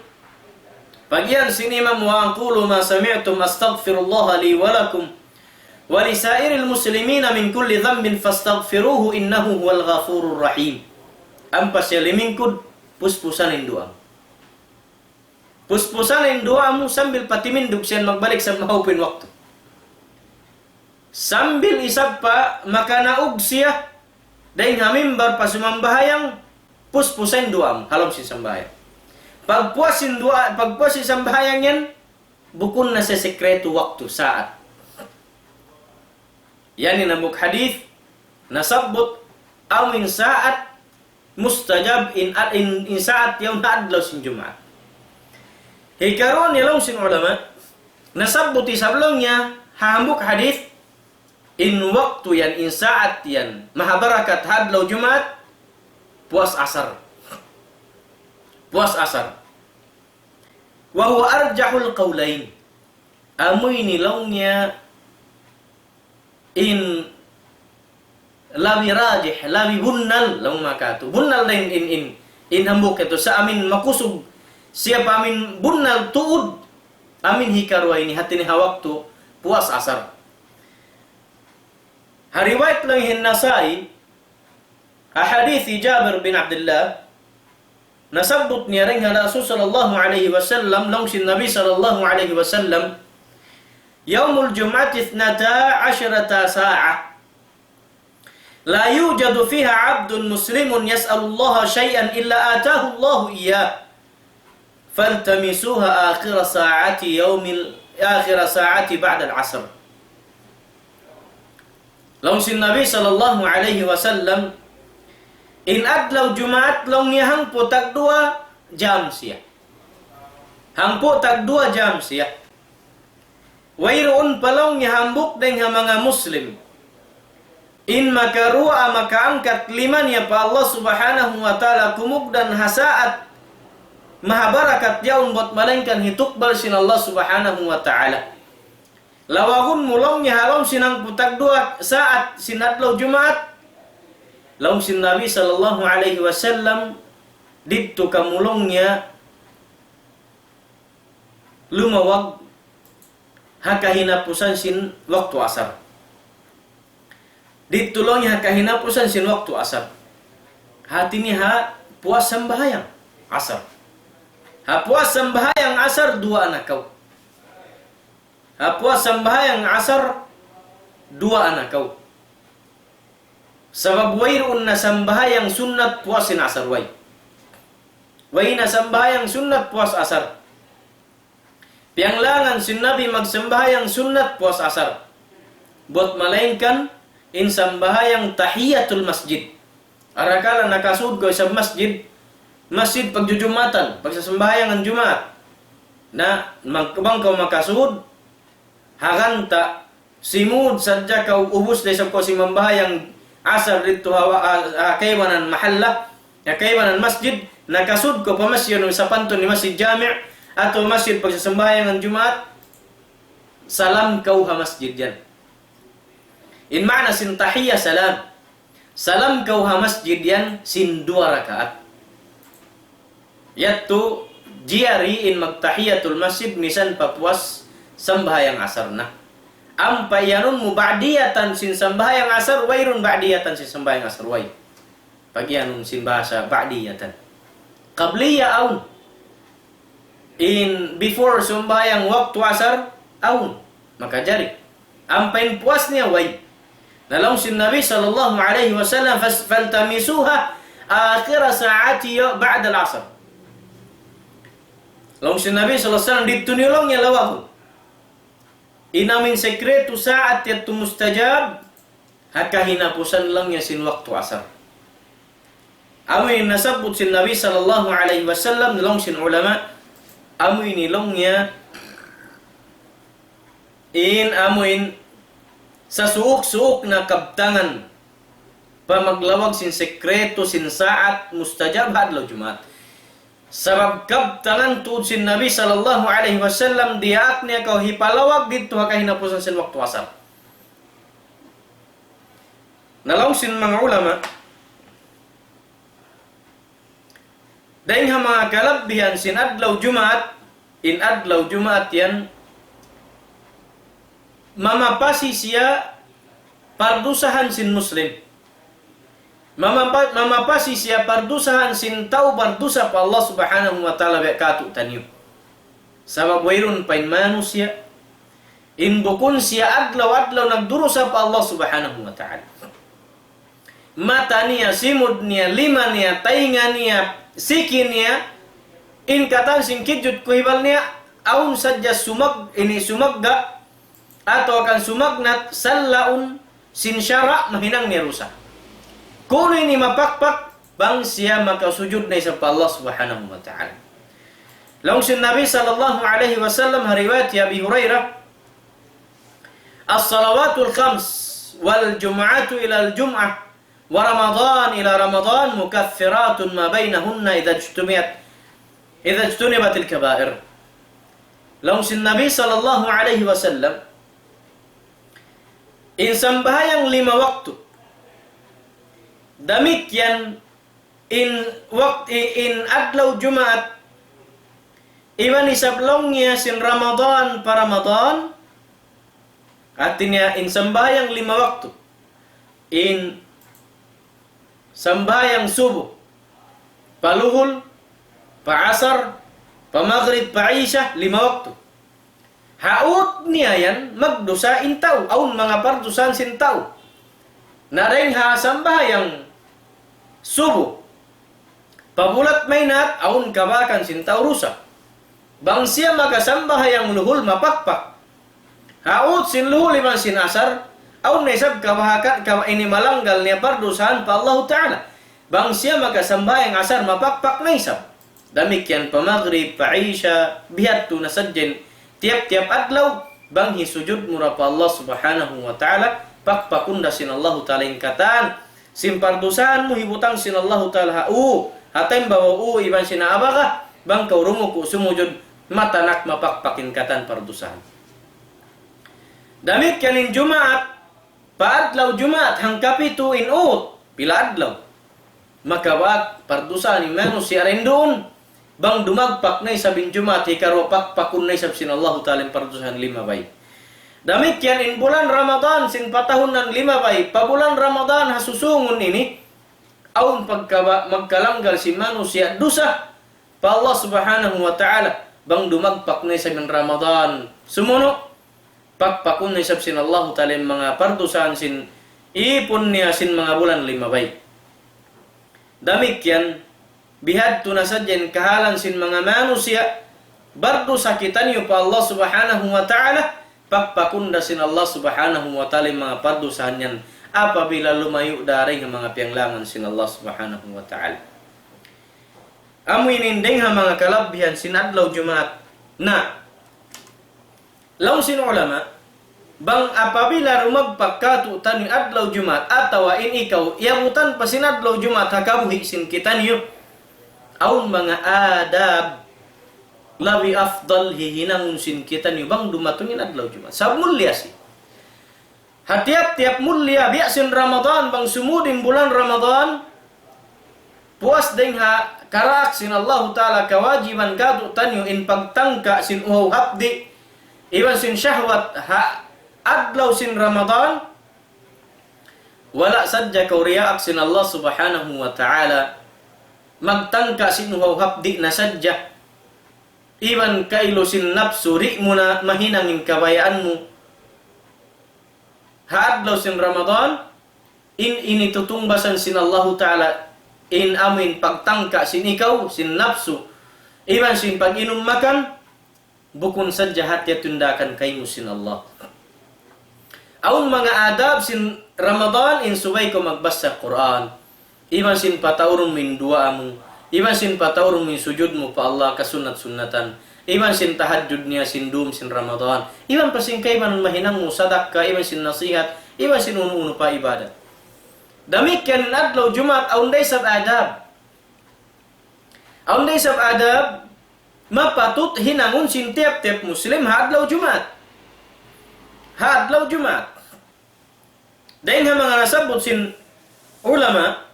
pagiyan sin imam, "وأقول ما سمعتم أستغفر الله لي ولكم ولسائر المسلمين من كل ذنب فاستغفروه إنه هو الغفور الرحيم." Ampa siya limingkud, puspusan in duwaa mu. Puspusan in duwaa mu sambil pa timindug siya magbalik sa mahupin waktu. Sambil isab pa makanaug siya dayn ha mimbar pa sumambahayang, puspusan in duwaa mu ha lawm sin sambahayang. Pagpuas sin duwaa, pagpuas sin sambahayang yan, bukun na siya sikretu waktu, saat. Yan in hambuuk hadith nasabbut amuin saat mustajab in, in, in saat yaun ha adlaw sin Jumaat. Hikaruwa niya, laung sin ulama, nasabbut isab, laung niya, ha hambuuk hadith, in waktu yan, in saat yan mahabarakat ha adlaw Jumaat, puas asar. Puas asar. وهو أرجح القولين. Amu ini, laung niya, in labi rajih, labi bunnal, laung makatu. Bunnal na in, in, in, in hambuuk yadtu. Sa' amin makusug siya pa amin bunnal tuud, amin hikaruwa ini, hati niya ha waktu puas asar. Ha riwayat laung hi Nasai, ha hadith Jabir bin Abdullah, nasabbut niya dayn ha Rasul sallallahu alayhi wasallam, laung sin Nabi sallallahu alayhi wasallam, يوم الجمعة اثنتا عشرة ساعة لا يوجد فيها عبد مسلم يسأل الله شيئا إلا آتاه الله إياه فالتمسوها آخر ساعة يوم ال-، آخر ساعة بعد العصر. Laung sin Nabi sallallahu alayhi wasallam, in adlaw Jumaat, laung niya, hangpu' tagduwa jam siya. Hangpu' tagduwa jam siya. Wayruun pa, laung niya, hambuuk dayn ha manga Muslim in makaruwaa, makaangkat lima niya pa Allah Subhanahu wa Ta'ala, kumugdan ha saat mahabarakat yaun bat malaingkan hitukbal sin Allah Subhanahu wa Ta'ala. Lawagun mu, laung niya, ha lawm sin hangpu' tagduwa saat sin adlaw Jumaat. Laung sin Nabi sallallahu alayhi wasallam, didtu kamu, laung niya, lumawag ha kahinapusan sin waktu asar. Didtu, laung niya, ha kahinapusan sin waktu asar. Hati niya ha puas sambahayang asar. Ha puas sambahayang asar, duwaa na kaw. Ha puas sambahayang asar, duwaa na kaw. Sabab wayruun na sambahayang sunnat puas sin asar, way. Way na sambahayang sunnat puas asar. Piyanglangan sin Nabi magsambahayang sunnat puas asar. Buat malaingkan in sambahayang tahiyatul masjid. Arakala' nakasud kaw isab masjid, masjid pagjujumatan, pagsasambahayangan Jumaat. Na, mag-, bang kaw makasud, haganta, simud sadja kaw ubus da isab kaw simambahayang asar didtu ha, ha, ha kaibanan mahalla, ha kaibanan masjid, nakasud kaw pa masjid, sapantun ni masjid jami', atawa masjid pagsasambahayangan Jumaat, salam kaw ha masjid yan. In maana sin tahiyya salam. Salam kaw ha masjid yan sin duwa rakaat. Yadtu, jari in magtahiyatul masjid misan pa puas sambahayang asar na. Ampa iyanun mu ba'diyatan sin sambahayang asar, wayruun ba'diyatan sin sambahayang asar, way. Pag-iyanun sin bahasa ba'diyatan. Qabliya awn. In before sambahayang waktu asar, awn. Makajari. Ampa in puas niya, way. Na laung sin Nabi sallallahu alayhi wasallam, fas-, فالتمسوها آخر ساعة بعد العصر. Laung sin Nabi sallallahu alayhi wasallam, didtu niyu laung niya lawagun. In amuin sekretu saat yadtu mustajab, ha kahinapusan laung niya sin waktu asar. Amu in nasabbut sin Nabi sallallahu alayhi wasallam, laung sin ulama, amu ini laung niya, in amu in sasuuk-suuk na kabtangan pa maglawag sin sekretu sin saat mustajab ha adlaw Jumaat. Sabab kabtangan tuud sin Nabi sallallahu alayhi wasallam, diyaak niya kaw hipalawag didtu ha kahinapusan sin waktu asar. Na laung sin manga ulama, dayn ha manga kalabbihan sin adlaw Jumaat, in adlaw Jumaat yan, mamapasi siya pardusahan sin Muslim. Mamapa-, mamapasi siya pardusahan sin tau bardusa pa Allah Subhanahu wa Ta'ala biya' katu'taniyu. Sabab wayruun pa in manusiya' in bukun siya adlaw-adlaw nagdurusa pa Allah Subhanahu wa Ta'ala. Mata niya, simud niya, lima niya, taynga niya, siki niya, in katan sin kijut kuhibal niya, awn sadja sumag-, ini sumagga', atawa kan sumagnat, sallaun sin sara' mahinang niya dusa. Kunu' ini mapakpak, bang siya makasujud na isab pa Allah Subhanahu wa Ta'ala. Laung sin Nabi sallallahu alayhi wasallam ha riwayat hi Abi Hurairah, الصلوات الخمس والجمعة إلى الجمعة ورمضان إلى رمضان مكفرات ما بينهن إذا اجتمعت، إذا اجتنبت الكبائر. Laung sin Nabi sallallahu alayhi wasallam, in sambahayang lima waktu, damikkiyan in wak-, i-, in adlaw Jumaat, iban isab laung niya sin Ramadan pa Ramadan, hati niya in sambahayang lima waktu, in sambahayang subuh, pa luhul, pa asar, pa magrib, pa isya, lima waktu. Ha ut niya yan, magdusa in tau, awn manga pardusahan sin tau. Na dayn ha sambahayang subuh, pa bulat maynaat, awn kabakan sin tau dusa. Bang siya makasambahayang luhul mapakpak. Ha ut sin luhul iban sin asar, awn na isab kabahakan, kaba-, ini malanggal niya pardusahan pa Allahu Ta'ala. Bang siya makasambahayang asar mapakpak na isab. Damikkiyan pa magrib, pa isya, bihadtu na sadja in tiyap-tiyap adlaw, bang hisujud mu ra pa Allah Subhanahu wa Ta'ala, pakpakun da sin Allahu Ta'ala in katan sin pardusahan mu hibutang sin Allahu Ta'ala ha u, ha timbawa u iban sin abaga, bang kaw rumuku' sumujud, matanak mapakpak in katan pardusahan. Damikkiyan in Jumaat, pa adlaw Jumaat, hangkapitu in ut, pila adlaw. Makabak pardusahan in manusiya' dayn duun, bang dumagpak na isab in Jumaat, hikaruwa pakpakun na isab sin Allahu Ta'ala in pardusahan limabay. Damikkiyan in bulan Ramadan sin patahunan limabay, pa bulan Ramadan ha susungun ini, awn pagkaba-, magkalanggal sin manusiya' dusa pa Allah Subhanahu wa Ta'ala, bang dumagpak na isab in Ramadan sumunu', pakpakun na isab sin Allahu Ta'ala in manga pardusahan sin ipun niya sin manga bulan limabay. Damikkiyan, bihadtu na sadja in kahalan sin manga manusiya', bardusa kitaniyu pa Allah Subhanahu wa Ta'ala, pagpakunda sin Allah Subhanahu wa Ta'ala in manga pardusahan yan apabila lumayu' da dayn ha manga piyanglangan sin Allah Subhanahu wa Ta'ala. Amu ini in dayn ha manga kalabihan sin adlaw Jumaat. Na, laung sin ulama, bang apabila rumagpak kātu'niyu adlaw Jumaat, atawa in ikaw, iyabutan pa sin adlaw Jumaat ha kabuhi' sin kitaniyu, awn manga adab labi afdal hihinangun sin kitaniyu bang dumatung in adlaw Jumaat. Sabab mulliya siya. Ha tiyap-tiyap mulliya, biya' sin Ramadan, bang sumūd in bulan Ramadan, puas dayn ha karaak sin Allahu Ta'ala kawajiban kātu'niyu in pagtangka sin uhaw hapdi', iban sin shahwat ha adlaw sin Ramadan, wala' sadja kaw riyaak sin Allah Subhanahu wa Ta'ala, magtangka sin uhaw hapdi' na sadja, iban kailu sin napsu, di' mu na mahinang in kabayaan mu ha adlaw sin Ramadan, in ini tutungbasan sin Allahu Ta'ala, in amu in pagtangka sin ikaw, sin napsu, iban sin pag-inum makan, bukun sadja hati tindakan kaymu sin Allah. Awn manga adab sin Ramadan, in subay kaw magbasa Qur'an. Iban sin pataurun mu in duwaa mu. Iban sin pataurun mu in sujud mu pa Allah kasunnat-sunnatan. Iban sin tahajjud niya sin dum sin Ramadan. Iban pa sin kaibanan mahinang mu sadakka, iban sin nasihat, iban sin unu-unu pa ibadat. Damikkiyan in adlaw Jumaat, awn da isab adab. Awn da isab adab, mapatut hinangun sin tiyap-tiyap Muslim ha adlaw Jumaat. Ha adlaw Jumaat. Dayn ha manga nasabbut sin ulama,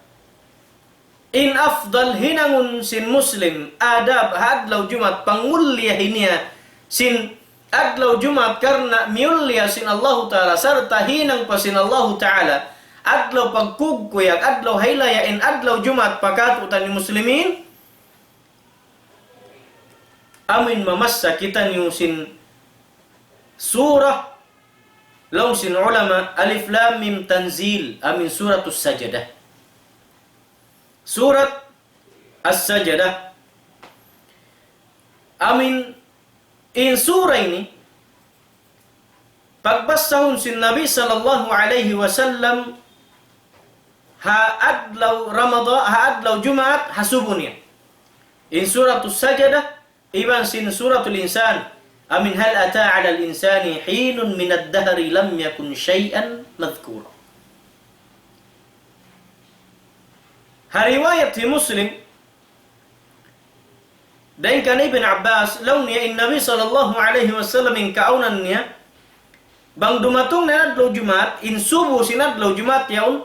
in afdal hinangun sin Muslim adab ha adlaw Jumaat, pangulliya niya sin adlaw Jumaat karna' miyulliya sin Allahu Ta'ala, sarta' hinang pa sin Allahu Ta'ala, adlaw pagkugkuyag, adlaw haylaya in adlaw Jumaat pa kātu'niyu Muslimin, amuin mamassa kitaniyu sin surah, laung sin ulama, Alif Lam Mim Tanzil, amuin Suratus Sajadah. Surat As-Sajadah. Amuin in surah ini, pagbassahun sin Nabi sallallahu alayhi wasallam ha adlaw Ramadan, ha adlaw Jumaat, ha subu niya. In Suratus Sajadah, iban sin Suratul Insan, amuin هل أتى على الإنسان حين من الدهر لم يكن شيئا مذكورا. Ha riwayat hi Muslim, dayn kan Ibn Abbas, laung niya in Nabi sallallahu alayhi wasallam in kaawnan niya, bang dumatung na adlaw Jumaat, in subu sin adlaw Jumaat yaun,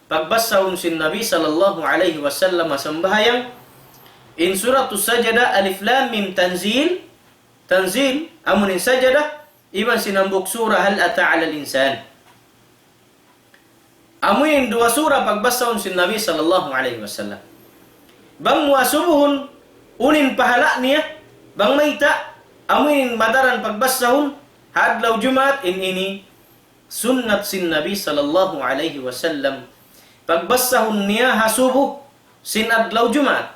pagbassahun sin Nabi sallallahu alayhi wasallam ha sambahayang, in Suratus Sajadah, Alif Lam Mim Tanzil, Tanzil, amuin Sajadah, iban sin hambuuk surah هل أتى على الإنسان. Amuin duwa surah pagbassahun sin Nabi sallallahu alayhi wasallam. Bang mu asubuhun, unu in pahala' niya, bang mayta', amuin madaran pagbassahun, ha adlaw Jumaat, in ini, sunnat sin Nabi sallallahu alayhi wasallam. Pagbassahun niya ha subu, sin adlaw Jumaat.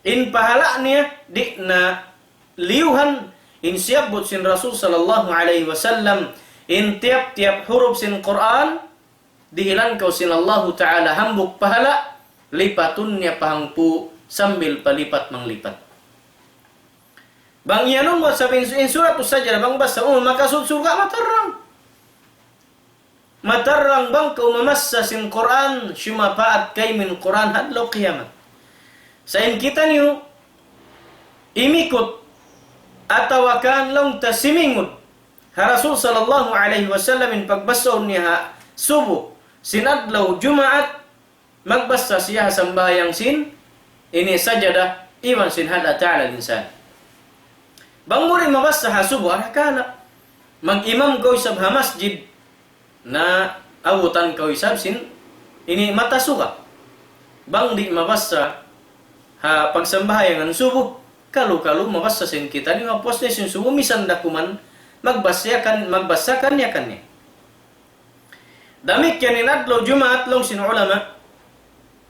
In pahala' niya, di' na liyuhan, in siyabbut sin Rasul sallallahu alayhi wasallam, in tiyap-tiyap huruf sin Qur'an, dihilan kaw sin Allahu Ta'ala hambuuk pahala', lipatun niya pa hangpu' sambil pa lipat manglipat. Bang iyanun mu sabab in Suratus Sajadah, bang basa, oh, makasud surga', matarrang. Matarrang bang kaw mamassa sin Qur'an, sumapaat kaymu in Qur'an ha adlaw qiyamat. Sa' in kitaniyu, imikut, atawa kan laung ta simingud, ha Rasul sallallahu alayhi wasallam in pagbassahun niya ha subu, sin adlaw Jumaat, magbassa siya ha sambahayang sin, ini Sajadah, iban sin هل أتى على الإنسان. Bang mu di' mabassa ha subu, arakala'. Mag-imam kaw isab ha masjid, na abutan kaw isab sin, ini mata suga. Bang di' mabassa ha pagsambahayangan subu, kalu-kalu mabassa sin kitaniyu, mapuas na sin subu, misan da kuman, magbassa kan, magbassa kan niya kan niya. Damikkiyan in adlaw Jumaat laung sin ulama.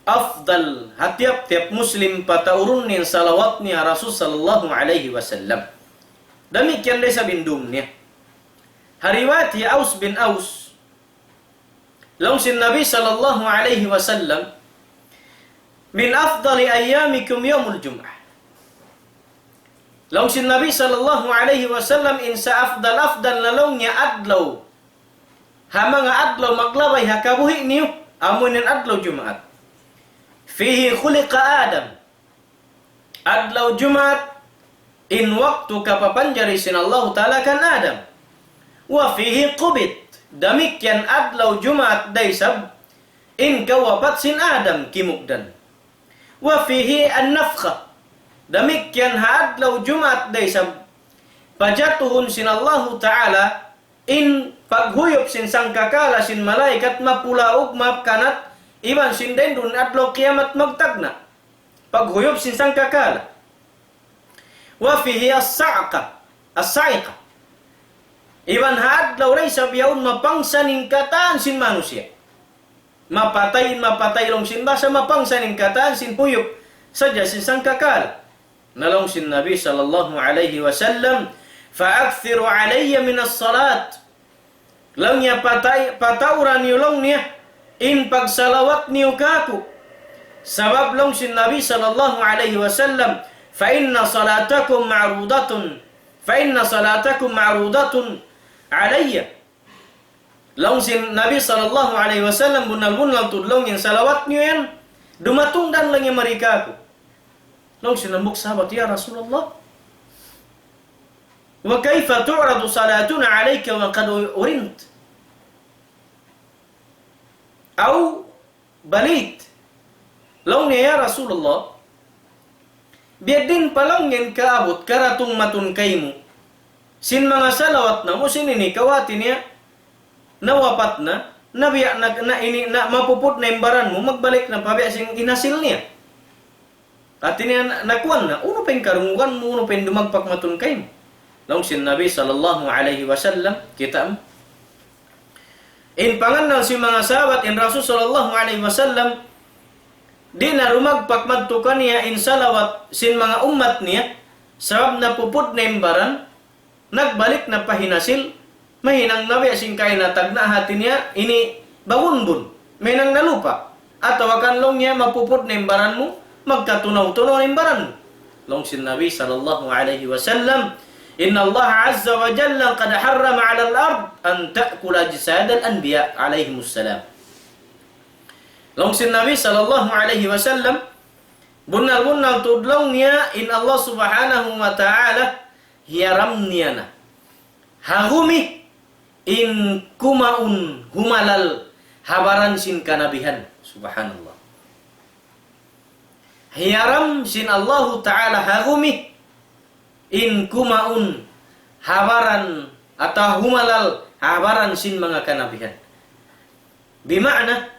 afdal ha tiyap-tiyap Muslim pataurun niya in salawat niya ha Rasul sallallahu alayhi wasallam. Damikkiyan da isab in dum niya. Ha riwayat hi Aus bin Aus, laung sin Nabi sallallahu alayhi wasallam, من أفضل أيامكم يوم الجمعة. Laung sin Nabi sallallahu alayhi wasallam, in sa-afdal-afdal na laung niya adlaw ha manga adlaw maglabay ha kabuhi' niyu, amu in adlaw Jumaat. فيه خلق آدم. Adlaw Jumaat, in waktu kapapanjari sin Allahu Ta'ala kan Adam. وفيه قبض. Damikkiyan adlaw Jumaat da isab in kawapat sin Adam kimugdan. وفيه النفخة. Damikkiyan ha adlaw Jumaat da isab pajatuhun sin Allahu Ta'ala in paghuyup sin sangkakala sin malaikat mapulaug mapkanat iban sin dayng duun adlaw kiyamat magtagna'. Paghuyup sin sangkakala. وفيه الصعقة، الصاعقة. Iban ha adlaw da isab yaun mapangsan in katan sin manusiya'. Mapatay in mapatay laung sin bahasa, mapangsan in katan sin huyup sadja sin sangkakala. Na laung sin Nabi sallallahu alayhi wasallam, فأكثروا علي من الصلاة. Laung niya patay, patauran niyu laung niya in pagsalawat niyu kāku'. Sabab laung sin Nabi sallallahu alayhi wasallam, فإن صلاتكم معروضة، فإن صلاتكم معروضة علي. Laung sin Nabi sallallahu alayhi wasallam, bunnal-bunnal tuud laung in salawat niyu yan, dumatung da laung yan mari kāku'. Laung sin hambuuk sahabat, يا رسول الله، وكيف تعرض صلاتنا عليك وقد أرمت أو بليت؟ Laung niya, "Ya Rasulullah, biyadiin pa laung in kaabut karatung matun kaymu sin manga salawat namu' sin ini kaw hati niya nawapat na, na biya' na, na ini, na mapuput na in baran mu, magbalik na pa biya' sin hinasil niya. Hati niya na, nakuan na, unu pa in karungugan mu, unu pa in dumagpak matun kaymu?" Laung sin Nabi sallallahu alayhi wasallam, kita' mu. In pangannal sin manga sahabat, in Rasul sallallahu alayhi wasallam, di' na dumagpak madtu kaniya in salawat sin manga ummat niya, sabab napuput na in baran, nagbalik na pa hinasil, mahinang na biya' sin kaina tagna' hati niya, ini bagunbun, mahinang na lupa'. Atawa kan laung niya mapuput na in baran mu, magkatunaw-tunaw na in baran mu. Laung sin Nabi sallallahu alayhi wasallam, إن الله عز وجل قد حرم على الأرض أن تأكل أجساد الأنبياء عليهم السلام. Laung sin Nabi sallallahu alayhi wasallam, bunnal-bunnal tuud laung niya in Allah subhanahu wa ta'ala hiyaram niya na ha gumi in kumaun humalal ha baran sin kanabihan. Subhanallah. Hiyaram sin Allahu Ta'ala ha gumi in kumaun ha baran atawa humalal ha baran sin manga kanabihan. Bima'na,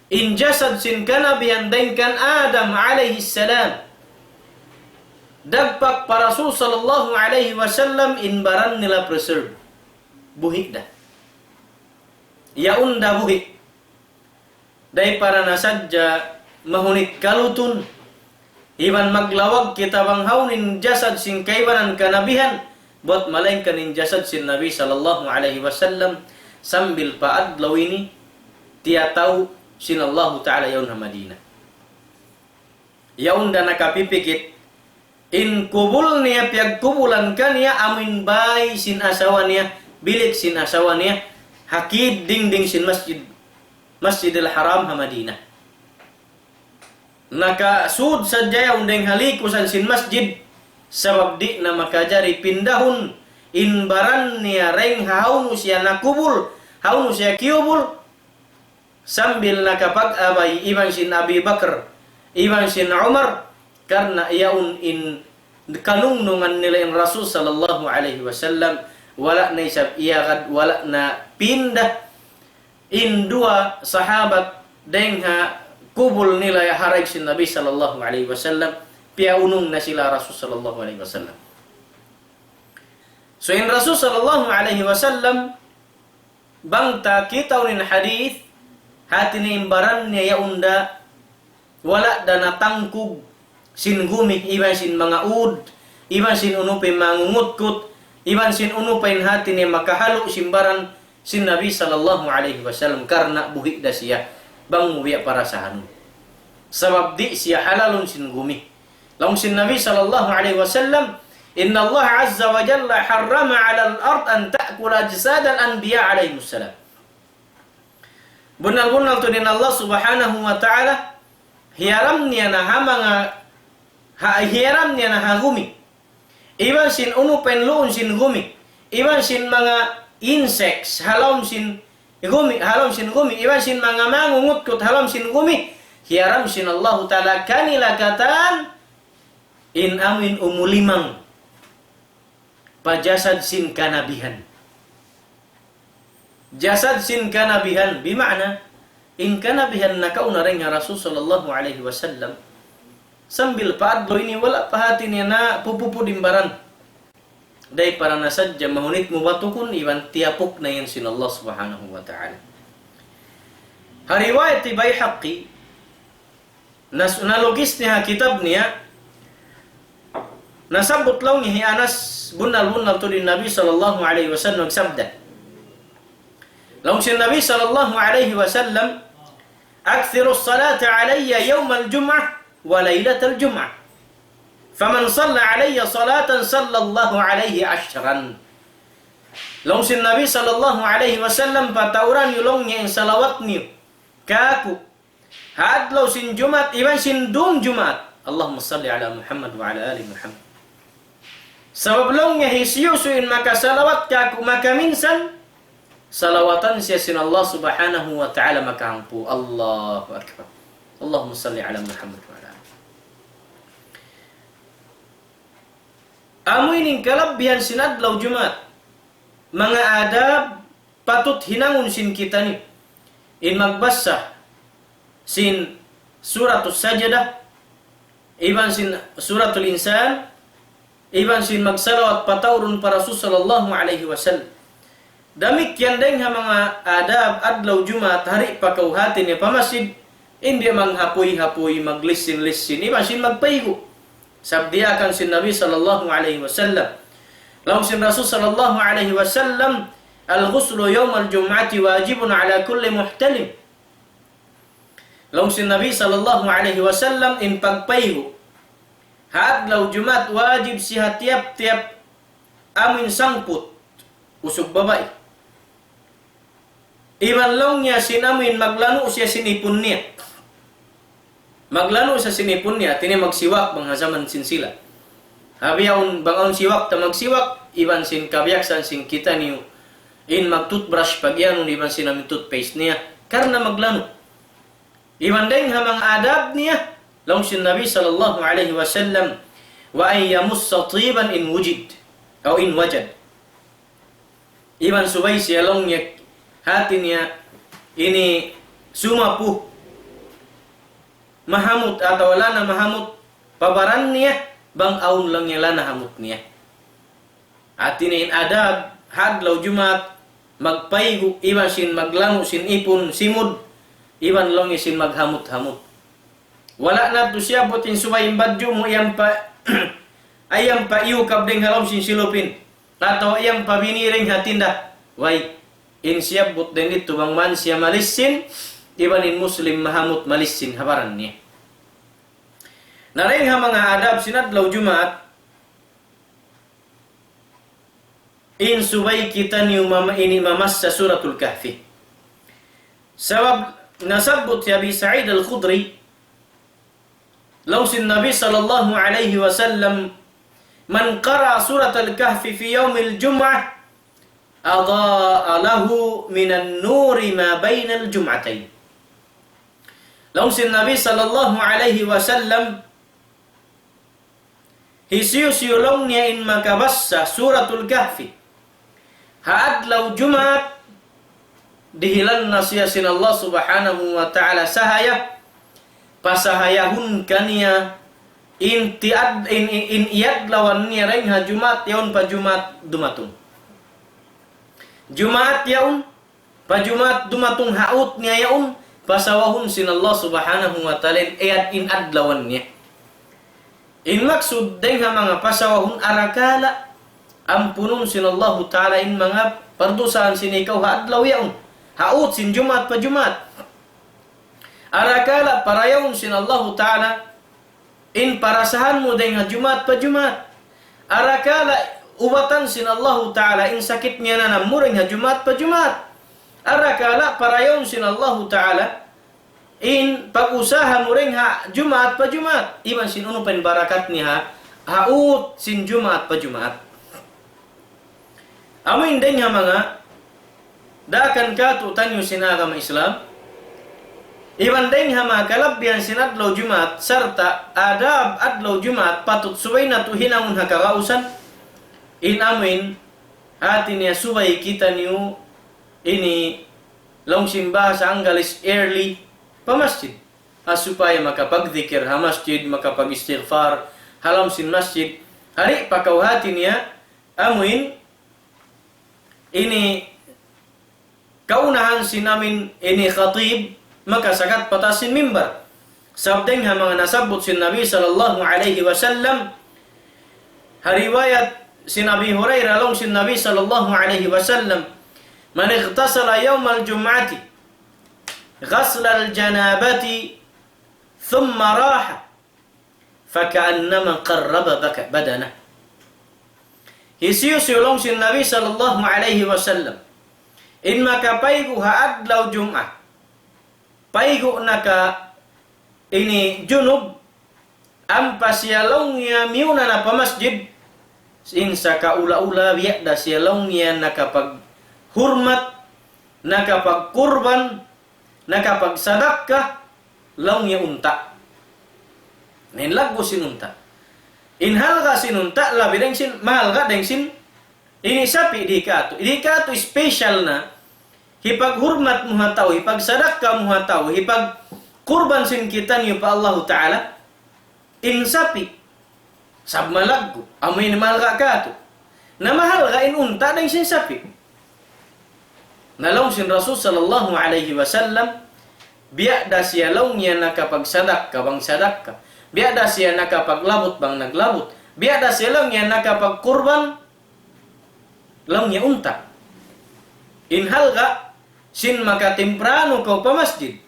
in jasad sin kanabihan dayn kan Adam alayhi salam, dagpak pa Rasul sallallahu alayhi wasallam, in baran nila preserve. Buhi' da. Yaun da buhi'. Dayn para na sadja mahunit kalutun, iban maglawag kita bang hawnu in jasad sin kaibanan kanabihan, buwat malaingkan in jasad sin Nabi sallallahu alayhi wasallam, sambil pa adlaw ini, tiyatau sin Allahu Ta'ala yaun ha Madina. Yaun da nakapipikit, in kubul niya piyagkubulan kaniya amuin bāy sin asawa niya, bilik sin asawa niya, ha kid dingding sin masjid, Masjidil Haram ha Madina. Nakasud sadja yaun dayn ha likusan sin masjid, sabab di' na makajari pindahun in baran niya dayn ha hawnu siya nakubul, hawnu siya kiyubul, sambil nakapag-abay iban sin Abi Bakr, iban sin Umar, karna' yaun in kanungnungan nila in Rasul sallallahu alayhi wasallam, wala' na isab iyagad, wala' na pinda in duwa sahabat dayn ha kubul nila ha daig sin Nabi sallallahu alayhi wasallam, piyaunung na sila Rasul sallallahu alayhi wasallam. So in Rasul sallallahu alayhi wasallam, bang ta kitaun in hadith, hati niya in baran niya yaun da wala' da natangkug sin gumi, iban sin manga ud, iban sin unu pa in mangungutkut, iban sin unu pa in hati niya makahalu' sin baran sin Nabi sallallahu alayhi wasallam, karna' buhi' da siya bang mu biya' parasahanun. Sabab di' siya halalun sin gumi. Laung sin Nabi sallallahu alayhi wasallam, إن الله عز وجل حرم على الأرض أن تأكل أجساد الأنبياء عليهم السلام. Bunnal-bunnal tuud in Allah subhanahu wa ta'ala, hiyaram niya na ha manga, ha, hiyaram niya na ha gumi. Iban sin unu pa in luun sin gumi. Iban sin manga insects, ha lawm sin gumi, ha lawm sin gumi. Iban sin manga mangungutkut ha lawm sin gumi. Hiyaram sin Allahu ta'ala kanila katan in amuin umulimang pa jasad sin kanabihan. Jasad sin kanabihan, bima'na, in kanabihan nakauna dayn ha Rasul sallallahu alayhi wasallam, sambil pa adlaw ini wala' pa hati niya napupupud in baran. Dayn pa na sadja mahunit mu batukun, iban tiyapuk na yan sin Allah subhanahu wa ta'ala. Ha riwayat Bayhaqi, Nas-, nalugis niya ha kitab niya, nasabbut laung hi Anas, bunnal-bunnal tuud in Nabi sallallahu alayhi wasallam nagsabda. Laung sin Nabi sallallahu alayhi wasallam, أكثروا الصلاة علي يوم الجمعة وليلة الجمعة، فمن صلى علي صلاة صلى الله عليه عشرا. Laung sin Nabi sallallahu alayhi wasallam, patauran niyu laung niya in salawat niyu kāku' ha adlaw sin Jumaat, iban sin dum Jumaat. اللهم صل على محمد وعلى آل محمد. Sabab laung niya hisiyu-siyu in makasalawat kāku' makaminsan, salawatan siya sin Allah subhanahu wa ta'ala makahangpu'. Allahu Akbar. اللهم صل على محمد وعلى آل محمد. Amu ini in kalabbihan sin adlaw Jumaat. Manga adab patut hinangun sin kitaniyu. In magbasa sin Suratus Sajdah, iban sin Suratul Insan, iban sin magsalawat pataurun pa Rasul sallallahu alayhi wasallam. Damikkiyan dayn ha manga adab adlaw Jumaat, di' pa kaw hati niya pa masjid, in di' manghapuy-hapuy, maglissin-lissin, iban sin magpaygu'. Sabab diyaakan sin Nabi sallallahu alayhi wasallam. Laung sin Rasul sallallahu alayhi wasallam, الغسل يوم الجمعة واجب على كل محتلم. Laung sin Nabi sallallahu alayhi wasallam, in pagpaygu' ha adlaw Jumaat wajib siya ha tiyap-tiyap amuin sangput, usug babai. Iban laung niya sin amuin maglanu' siya sin ipun niya. Maglanu' siya sin ipun niya, hati niya magsiwak bang ha jaman sin sila. Ha bihaun bang awn siwak ta magsiwak, iban sin kabiyaksahan sin kitaniyu in mag-toothbrush pag-iyanun iban sin amuin toothpaste niya. Karna' maglanu'. Iban dayn ha manga adab niya, laung sin Nabi sallallahu alayhi wasallam, وأن يمس طيبا إن وجد، أو إن وجد. Iban subay siya laung niya, hati niya, ini sumapu mahamut atawa lana mahamut pa baran niya, bang awn laung niya lana hamut niya. Hati niya in adab ha adlaw Jumaat, magpaygu', iban sin maglanu' sin ipun, simud, iban laung niya sin maghamut-hamut. Wala' natu' siyabbut in subay in badju' mu yan pa, yan pa iyukab dayn ha lawm sin silupin. Atawa yan pa bini dayn ha tinda. Way, in siyabbut dayn didtu bang man siya malissin, iban in Muslim mahamut malissin ha baran niya. Na dayn ha manga adab sin adlaw Jumaat, in subay kitaniyu mama-, ini mamassa Suratul Kahfi. Sabab nasabbut hi Abi Sa'id Al-Khudri, laung sin Nabi sallallahu alayhi wasallam, من قرأ سورة الكهف في يوم الجمعة أضاء له من النور ما بين الجمعتين. Laung sin Nabi sallallahu alayhi wasallam, hisiyu-siyu laung niya in makabassa Suratul Kahfi ha adlaw Jumaat, dihilan na siya sin Allah subhanahu wa ta'ala sahaya, pasahayahun kaniya in tiad-, in, in, in iyadlawan niya dayn ha Jumaat yaun pa Jumaat dumatung. Jumaat yaun, pa Jumaat dumatung ha ut niya yaun, pasawahun sin Allah Subhanahu wa Ta'ala in, in adlawan niya. In maksud dayn ha manga pasawahun, arakala' ampunun sin Allahu Ta'ala in manga pardusahan sin ikaw ha adlaw yaun. Ha ut sin Jumaat pa Jumaat. Arakala' parayawun sin Allahu Ta'ala in parasahan mu dayn ha Jumaat pa Jumaat. Arakala' ubatan sin Allahu Ta'ala in sakit niya nanam mu dayn ha Jumaat pa Jumaat. Arakala' parayawun sin Allahu Ta'ala in pag-usaha mu dayn ha Jumaat pa Jumaat. Iban sin unu pa in barakat niya ha, ha ut sin Jumaat pa Jumaat. Amu in dayn ha manga daakan kātu'niyu sin agama Islam. Iban dayn ha manga kalabbihan sin adlaw Jumaat, sarta' adab adlaw Jumaat, patut subay natu' hinangun ha kagausan. In amu in, hāti niya subay kitaniyu ini laung sin bahasa Anggalis early pa masjid. Ha supaya makapagdikir ha masjid, makapag-istighfar ha lawm sin masjid. Di' pa kaw hāti niya, amu in, ini kaunahan sin amu in ini khatib, makasakat pa taas sin mimbar. Sabab dayn ha manga nasabbut sin Nabi sallallahu alayhi wasallam, ha riwayat sin Abi Hurairah laung sin Nabi sallallahu alayhi wasallam, من اغتسل يوم الجمعة غسل الجنابة ثم راح فكأنما قرب بك-، بدنه. Hisiyu-siyu laung sin Nabi sallallahu alayhi wasallam in makapaygu' ha adlaw Jum'ah, paygu' na ka ini junub, ampa siya laung niya miyuna na pa masjid, in sakaula-ula biya' da siya laung niya nakapaghurmat, nakapagkurban, nakapagsadakka, laung niya unta'. Na in laggu' sin unta'. In halga' sin unta', labi dayn sin, mahalga' dayn sin, ini sapi' di' kātu'. Di' kātu' special na, hipaghurmat mu ha tau, hipagsadakka mu ha tau, hipagkurban sin kitaniyu pa Allahu Ta'ala, in sapi', sabab malaggu', amu in mahalga' kātu'. Na mahalga' in unta' dayn sin sapi'. Na laung sin Rasul sallallahu alayhi wasallam, biya' da siya laung niya nakapagsadakka bang sadakka. Biya' da siya nakapaglabut bang naglabut. Biya' da siya laung niya nakapagkurban, laung niya unta'. In halga' sin makatimpranu kaw pa masjid.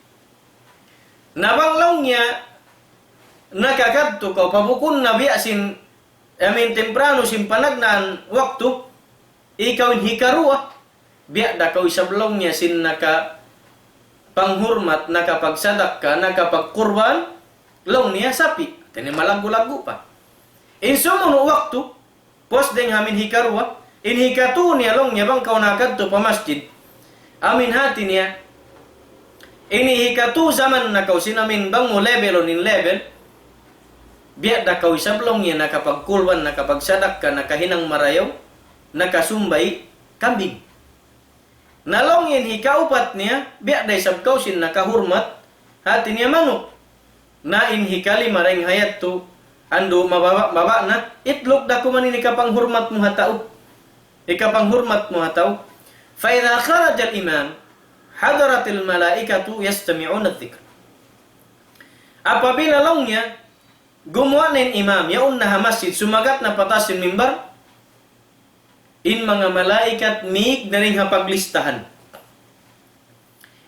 Na bang laung niya nakakadtu kaw pa bukun na biya' sin, amu in timpranu sin panagnaan waktu, ikaw in hikaruwa, biya' da kaw isab laung niya sin nakapanghurmat, nakapagsadakka, nakapagkurban, laung niya sapi'. Hāti niya malaggu'-laggu' pa. In sumunu' waktu, puas dayn ha amu in hikaruwa, in hikatū niya laung niya bang kaw nakadtu pa masjid. Amu in hāti niya, ini hikatū jaman na kaw sin amu in bang mu level unu in level, biya' da kaw isab laung niya nakapagkurban, nakapagsadakka, nakahinang marayaw, nakasumbay kambing. Na laung in hikaupat niya, biya' da isab kaw sin nakahurmat, hāti niya manuk. Na in hikalima dayn ha yadtu, andu' mababa'-baba' na, itlug da kuman in hikapanghurmat mu ha tau. Hikapanghurmat mu ha tau. فإذا خرج الإمام حضرت الملائكة يستمعون الذكر. Apabila laung niya, gumuwa' na in imam, yaun na ha masjid, sumagat na pa taas sin mimbar, in manga malaikat mīg na dayn ha paglistahan.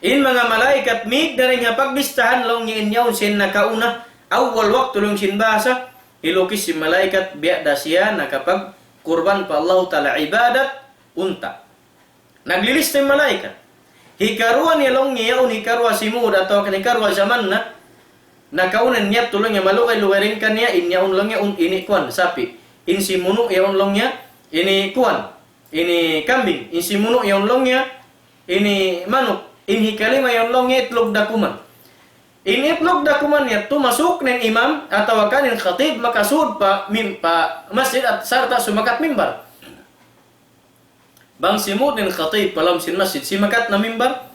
In manga malaikat mīg na dayn ha paglistahan, laung niya in yaun sin nakauna, awwal waktu laung sin bahasa, hilukis sin malaikat, biya' da siya nakapagkurban pa Allahu Ta'ala ibadat, unta'. Naglilista in malaikat. Hikaruwa niya laung niya yaun hikaruwa simūd atawa kan hikaruwa jaman na, nakauna niya tuud laung niya malugay-lugay dayn kaniya, in yaun laung niya un-, ini kuwan, sapi'. In simunu' yaun laung niya, ini kuwan, ini kambing. In simunu' yaun laung niya, ini manuk. In hikalima yaun laung niya itlug da kuman. In itlug da kuman yadtu masuuk na in imam atawa kan in khatib makasūd pa mim-, pa masjid at sarta' sumakat mimbar. Bang simūd in khatib pa lawm sin masjid, simakat na mimbar,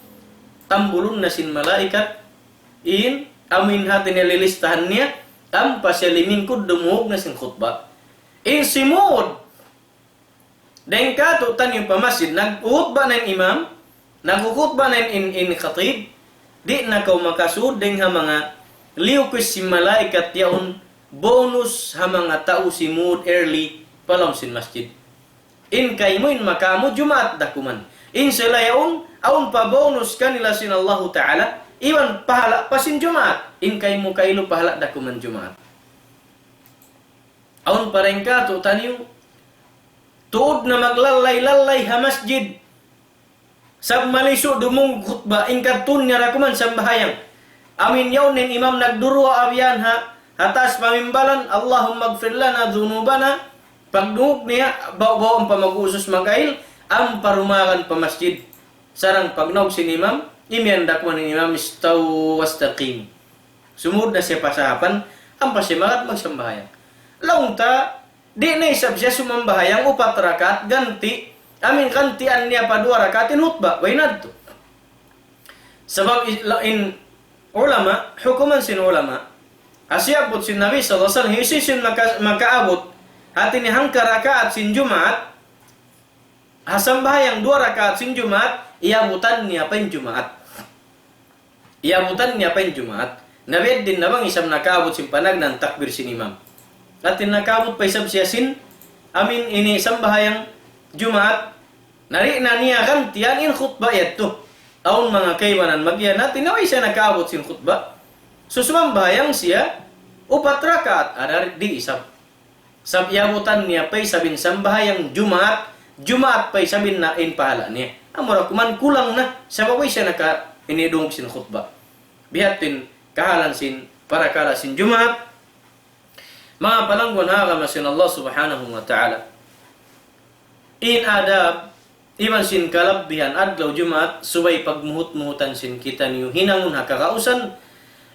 tambulun na sin malaikat, in, amu in hāti niya lilistahan niya, ampa siya limingkud dumungug na sin khutba. In simūd, dayn kātu'niyu pa masjid, nagkhutba na in imam, nagkhutba na in, in, in khatib, Di' na kaw makasud dayn ha manga liyukus sin malaikat yaun, bonus ha manga tau simud early pa lawm sin masjid. In kaymu in makamu Jumaat dakuman. In sila yaun, awn pa bonus kanila sin Allahu Ta'ala, iban pahala pa sin Jumaat. In kaymu kailu pahala dakuman Jumaat. Awn pa dayn katu' taniyu, tuud na maglallay-lallay ha masjid. Sab malisu' dumungug khutba, in kadtun niya dakuman sambahayang. Amin yaun in imam nagduruwa abiyan ha, ha taas pa mimbaran, اللهم اغفر لنا ذنوبنا. Pagdungug niya, baw-baw ampa mag-usus mag-ayil, ampa dumagan pa masjid. Sarang pagnaug sin imam, imiyan dakuman in imam, استووا واستقيموا. Sumud na siya pa sahapan, ampa siya magad magsambahayang. Laung ta, di' na isab siya sumambahayang upat rakaat ganti', amin gantian niya pa duwa rakaat in khutba, way na yadtu. Sabab i-, la-, in ulama, hukuman sin ulama, ha siyabbut sin Nabi sallallahu alayhi wasallam, hisiyu in maka-, makaabut, hati niya hangka rakaat sin Jumaat, ha sambahayang duwa rakaat sin Jumaat, iyabutan niya pa in Jumaat. Iyabutan niya pa in Jumaat. Na biya' diin na bang isab nakaabut sin panagnaan takbir sin imam. Hati nakaabut pa isab siya sin, amin ini sambahayang Jumaat, na di' na niya gantian in khutba yadtu. Awn manga kaibanan magiyan hati na way siya nakaabut sin khutba. So sumambahayang siya, upat rakaat, ada di' isab. Sab iyabutan niya pa isab in sambahayang Jumaat, Jumaat pa isab in na in pahala niya. Amura kuman kulang na, sabab way siya naka-, ini dungug sin khutba. Biya' hati in kahalan sin, parakala' sin Jumaat, manga palangguan ha agama sin Allah Subhanahu wa Ta'ala. In adab, iban sin kalabbihan adlaw Jumaat, subay pagmuhut-muhutan sin kitaniyu hinangun ha kagausan,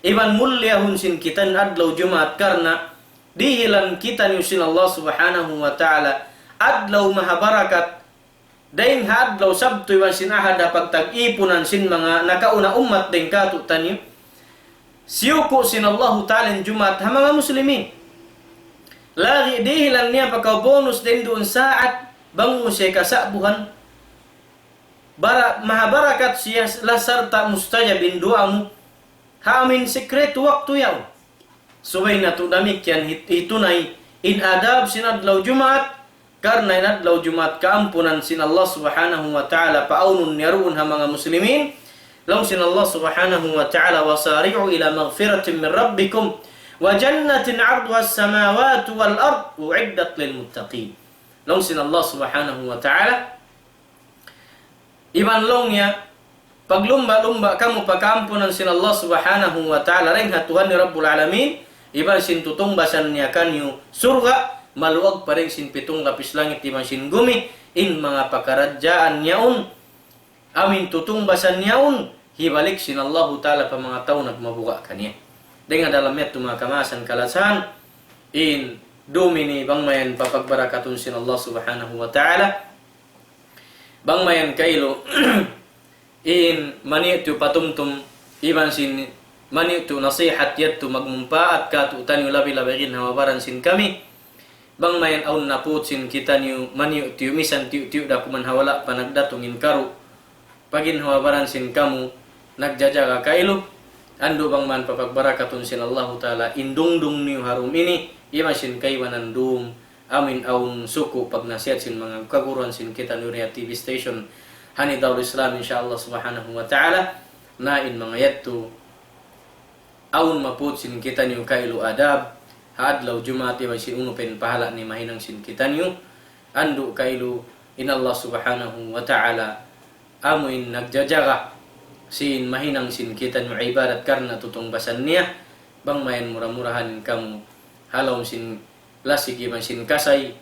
iban mulliyahun sin kitaniyu adlaw Jumaat karna' dihilan kitaniyu sin Allah Subhanahu wa Ta'ala adlaw mahabarakat, dayn ha adlaw Sabtu iban sin Ahad ha pagtag-ipunan sin manga nakauna ummat dayn kātu'niyu. Siyuku' sin Allahu Ta'ala in Jumaat ha manga Muslimin. Lagi' dihilan niya pa kaw bonus dayn duun saat, bang mu siya kasa'buhan. Bara-, mahabarakat siya la sarta' mustajab in duwaa mu. Ha amin sikretu waktu yaun. Subay natu' damikkiyan hit-, hitunay in adab sin adlaw Jumaat, karna' in adlaw Jumaat kaampunan sin Allah Subhanahu wa Ta'ala paawnun niya duun ha manga Muslimin. Laung sin Allah Subhanahu wa Ta'ala, وسارعوا إلى مغفرة من ربكم وجنة عرضها السماوات والأرض أعدت للمتقين. Laung sin Allah Subhanahu wa Ta'ala, iban laung niya, paglumba'-lumba' kamu pa kaampunan sin Allah Subhanahu wa Ta'ala, dayn ha Tuhan niyu Rabbul Alamin, iban sin tutungbasan niya kaniyu surga', maluag pa dayn sin pitung lapis langit iban sin gumi, in manga pakaradjaan yaun, amin tutungbasan yaun, hibalik sin Allahu Ta'ala pa manga tau nagmabuga' kaniya. Dayn ha dalam yadtu manga kamaasan kalasahan, in dum ini bang mayan papagbarakatun sin Allah Subhanahu wa Ta'ala, bang mayan kailu, in maniyu' tiyu' patumtum, iban sin maniyu' tiyu' nasihat yadtu magmumpaat kātu'niyu labi-labi in ha baran sin kami. Bang mayan awn naput sin kitaniyu maniyu' tiyu', misan tiyu'-tiyu' da kuman ha wala' pa nagdatung in karu'. Pagin ha baran sin kamu nagjajaga kailu, andu' bang man papagbarakatun sin Allahu Ta'ala in dungdung niyu ha dum ini, iban sin kaibanan dum, amin awn suku' pagnasihat sin manga kaguruan sin kitaniyu ha T V station, ha ini Darul Islam, insya Allah Subhanahu wa Ta'ala, na in manga yadtu, awn maput sin kitaniyu kailu adab, ha adlaw Jumaat iban sin unu pa in pahala' niya mahinang sin kitaniyu, andu' kailu in Allah Subhanahu wa Ta'ala, amu in nagjajaga sin mahinang sin kitaniyu ibadat karna' tutungbasan niya, bang mayan mura-murahan kamu, ha lawm sin lasig iban sin kasay,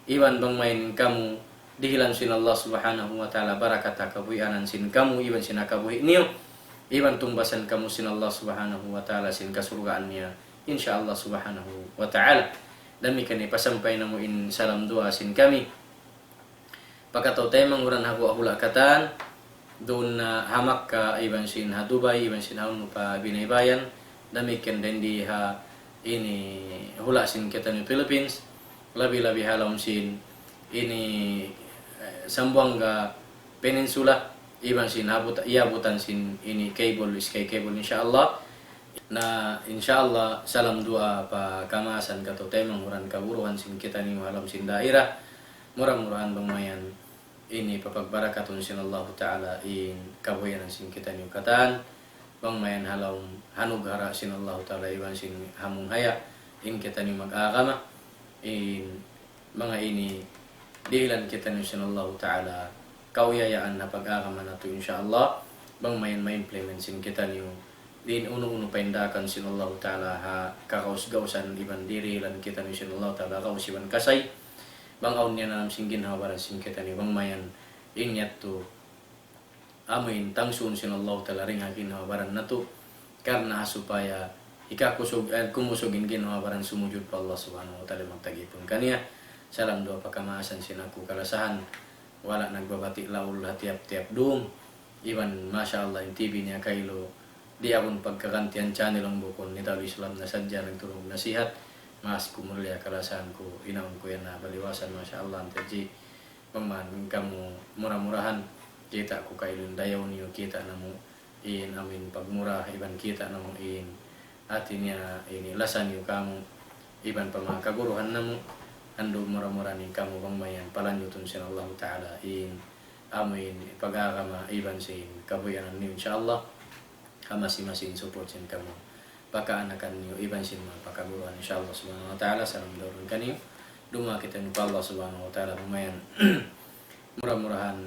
iban bang mayan kamu dihilan sin Allah Subhanahu wa Ta'ala barakat ha kabuhianan sin kamu, iban sin ha kabuhi' niyu, iban tungbasan kamu sin Allah Subhanahu wa Ta'ala sin kasurgaan niya, insya Allah Subhanahu wa Ta'ala. Damikkiyan in pasampay namu' in salam duwaa sin kami. Pakataw taymanghud ha guwa' hula' katan, duun na ha Makkah, iban sin ha Dubai, iban sin ha unu pa binaybayan, damikkiyan dayn di ha ini hula' sin kitaniyu Philippines, labi-labi ha lawm sin ini, eh, Zamboanga Peninsula, iban sin habut-, iyabutan sin ini cable, Sky Cable, insya Allah. Na, insya Allah, salam duwaa pa kamaasan katu' taymanghud kaguruhan sin kitaniyu ha lawm sin daira. Mura-murahan bang mayan ini papagbarakatun sin Allahu Ta'ala in kabuhianan sin kitaniyu katan. Bang mayan ha lawm hanughara' sin Allahu Ta'ala iban sin hamung haya in kitaniyu mag-agama. In manga ini dihilan kitaniyu sin Allahu Ta'ala kauyayaan ha pag-agama natu', insya Allah. Bang mayan ma-implement sin kitaniyu in unu-unu paindakan sin Allahu Ta'ala ha kagaus-gausan iban dihilan kitaniyu sin Allahu Ta'ala gaus iban kasay. Bang awn niya nanam sin ginhawa-baran sin kitaniyu, bang mayan in yadtu amuin tangsuun sin Allahu Ta'ala dayn ha ginhawa-baran natu', karna' ha supaya hikakusug, eh, kumusug in ginhawa-baran sumujud pa Allah Subhanahu wa Ta'ala, magtagipun kaniya. Salam duwaa pa kamaasan sin aku kalasahan, wala' nagbabati' laul ha tiyap-tiyap dum. Iban, masha Allah, in T V niya kailu, di' awn pagkagantian channel, bang bukun in tau Islam na sadja nagturung nasihat. Maas ku, mulia kalasahan ku, inaun ku yan ha baliwasan, masha Allah, antaji. Bang man kamu mura-murahan, kita' ku kailu in dayaw niyu, kita' namu' in amuin pagmura, iban kita' namu' in hati niya ini lasa niyu kamu, iban pa manga kaguruhan namu', andu' mura-murahan in kamu bang mayan palanjutun sin Allahu Ta'ala in amuin pag-agama iban sin kabuhianan niyu, insya Allah. Ha masi-masi in support sin kamu pakaanakan niyu iban sin manga pakaguruhan, insya Allah Subhanahu wa Ta'ala. Salam duwaa kaniyu. Duwaa kitaniyu pa Allah Subhanahu wa Ta'ala, bang mayan mura-murahan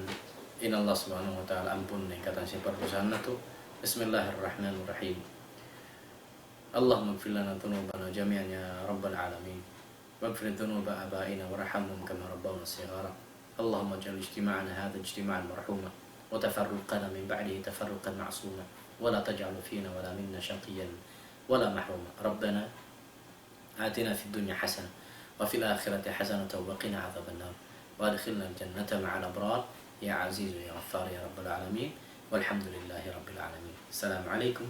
in Allah Subhanahu wa Ta'ala ampun na in katan sin pardusahan natu'. بسم الله الرحمن الرحيم. اللهم اغفر لنا ذنوبنا جميعا يا رب العالمين. واغفر ذنوب آبائنا وارحمهم كما ربونا صغارا. اللهم اجعل اجتماعنا هذا اجتماعا مرحوما، وتفرقنا من بعده تفرقا معصوما، ولا تجعل فينا ولا منا شقيا ولا محروما. ربنا آتنا في الدنيا حسنة، وفي الآخرة حسنة، وقنا عذاب النار، وأدخلنا الجنة مع الأبرار، يا عزيز يا غفار يا رب العالمين. والحمد لله رب العالمين. السلام عليكم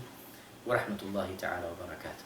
ورحمة الله تعالى وبركاته.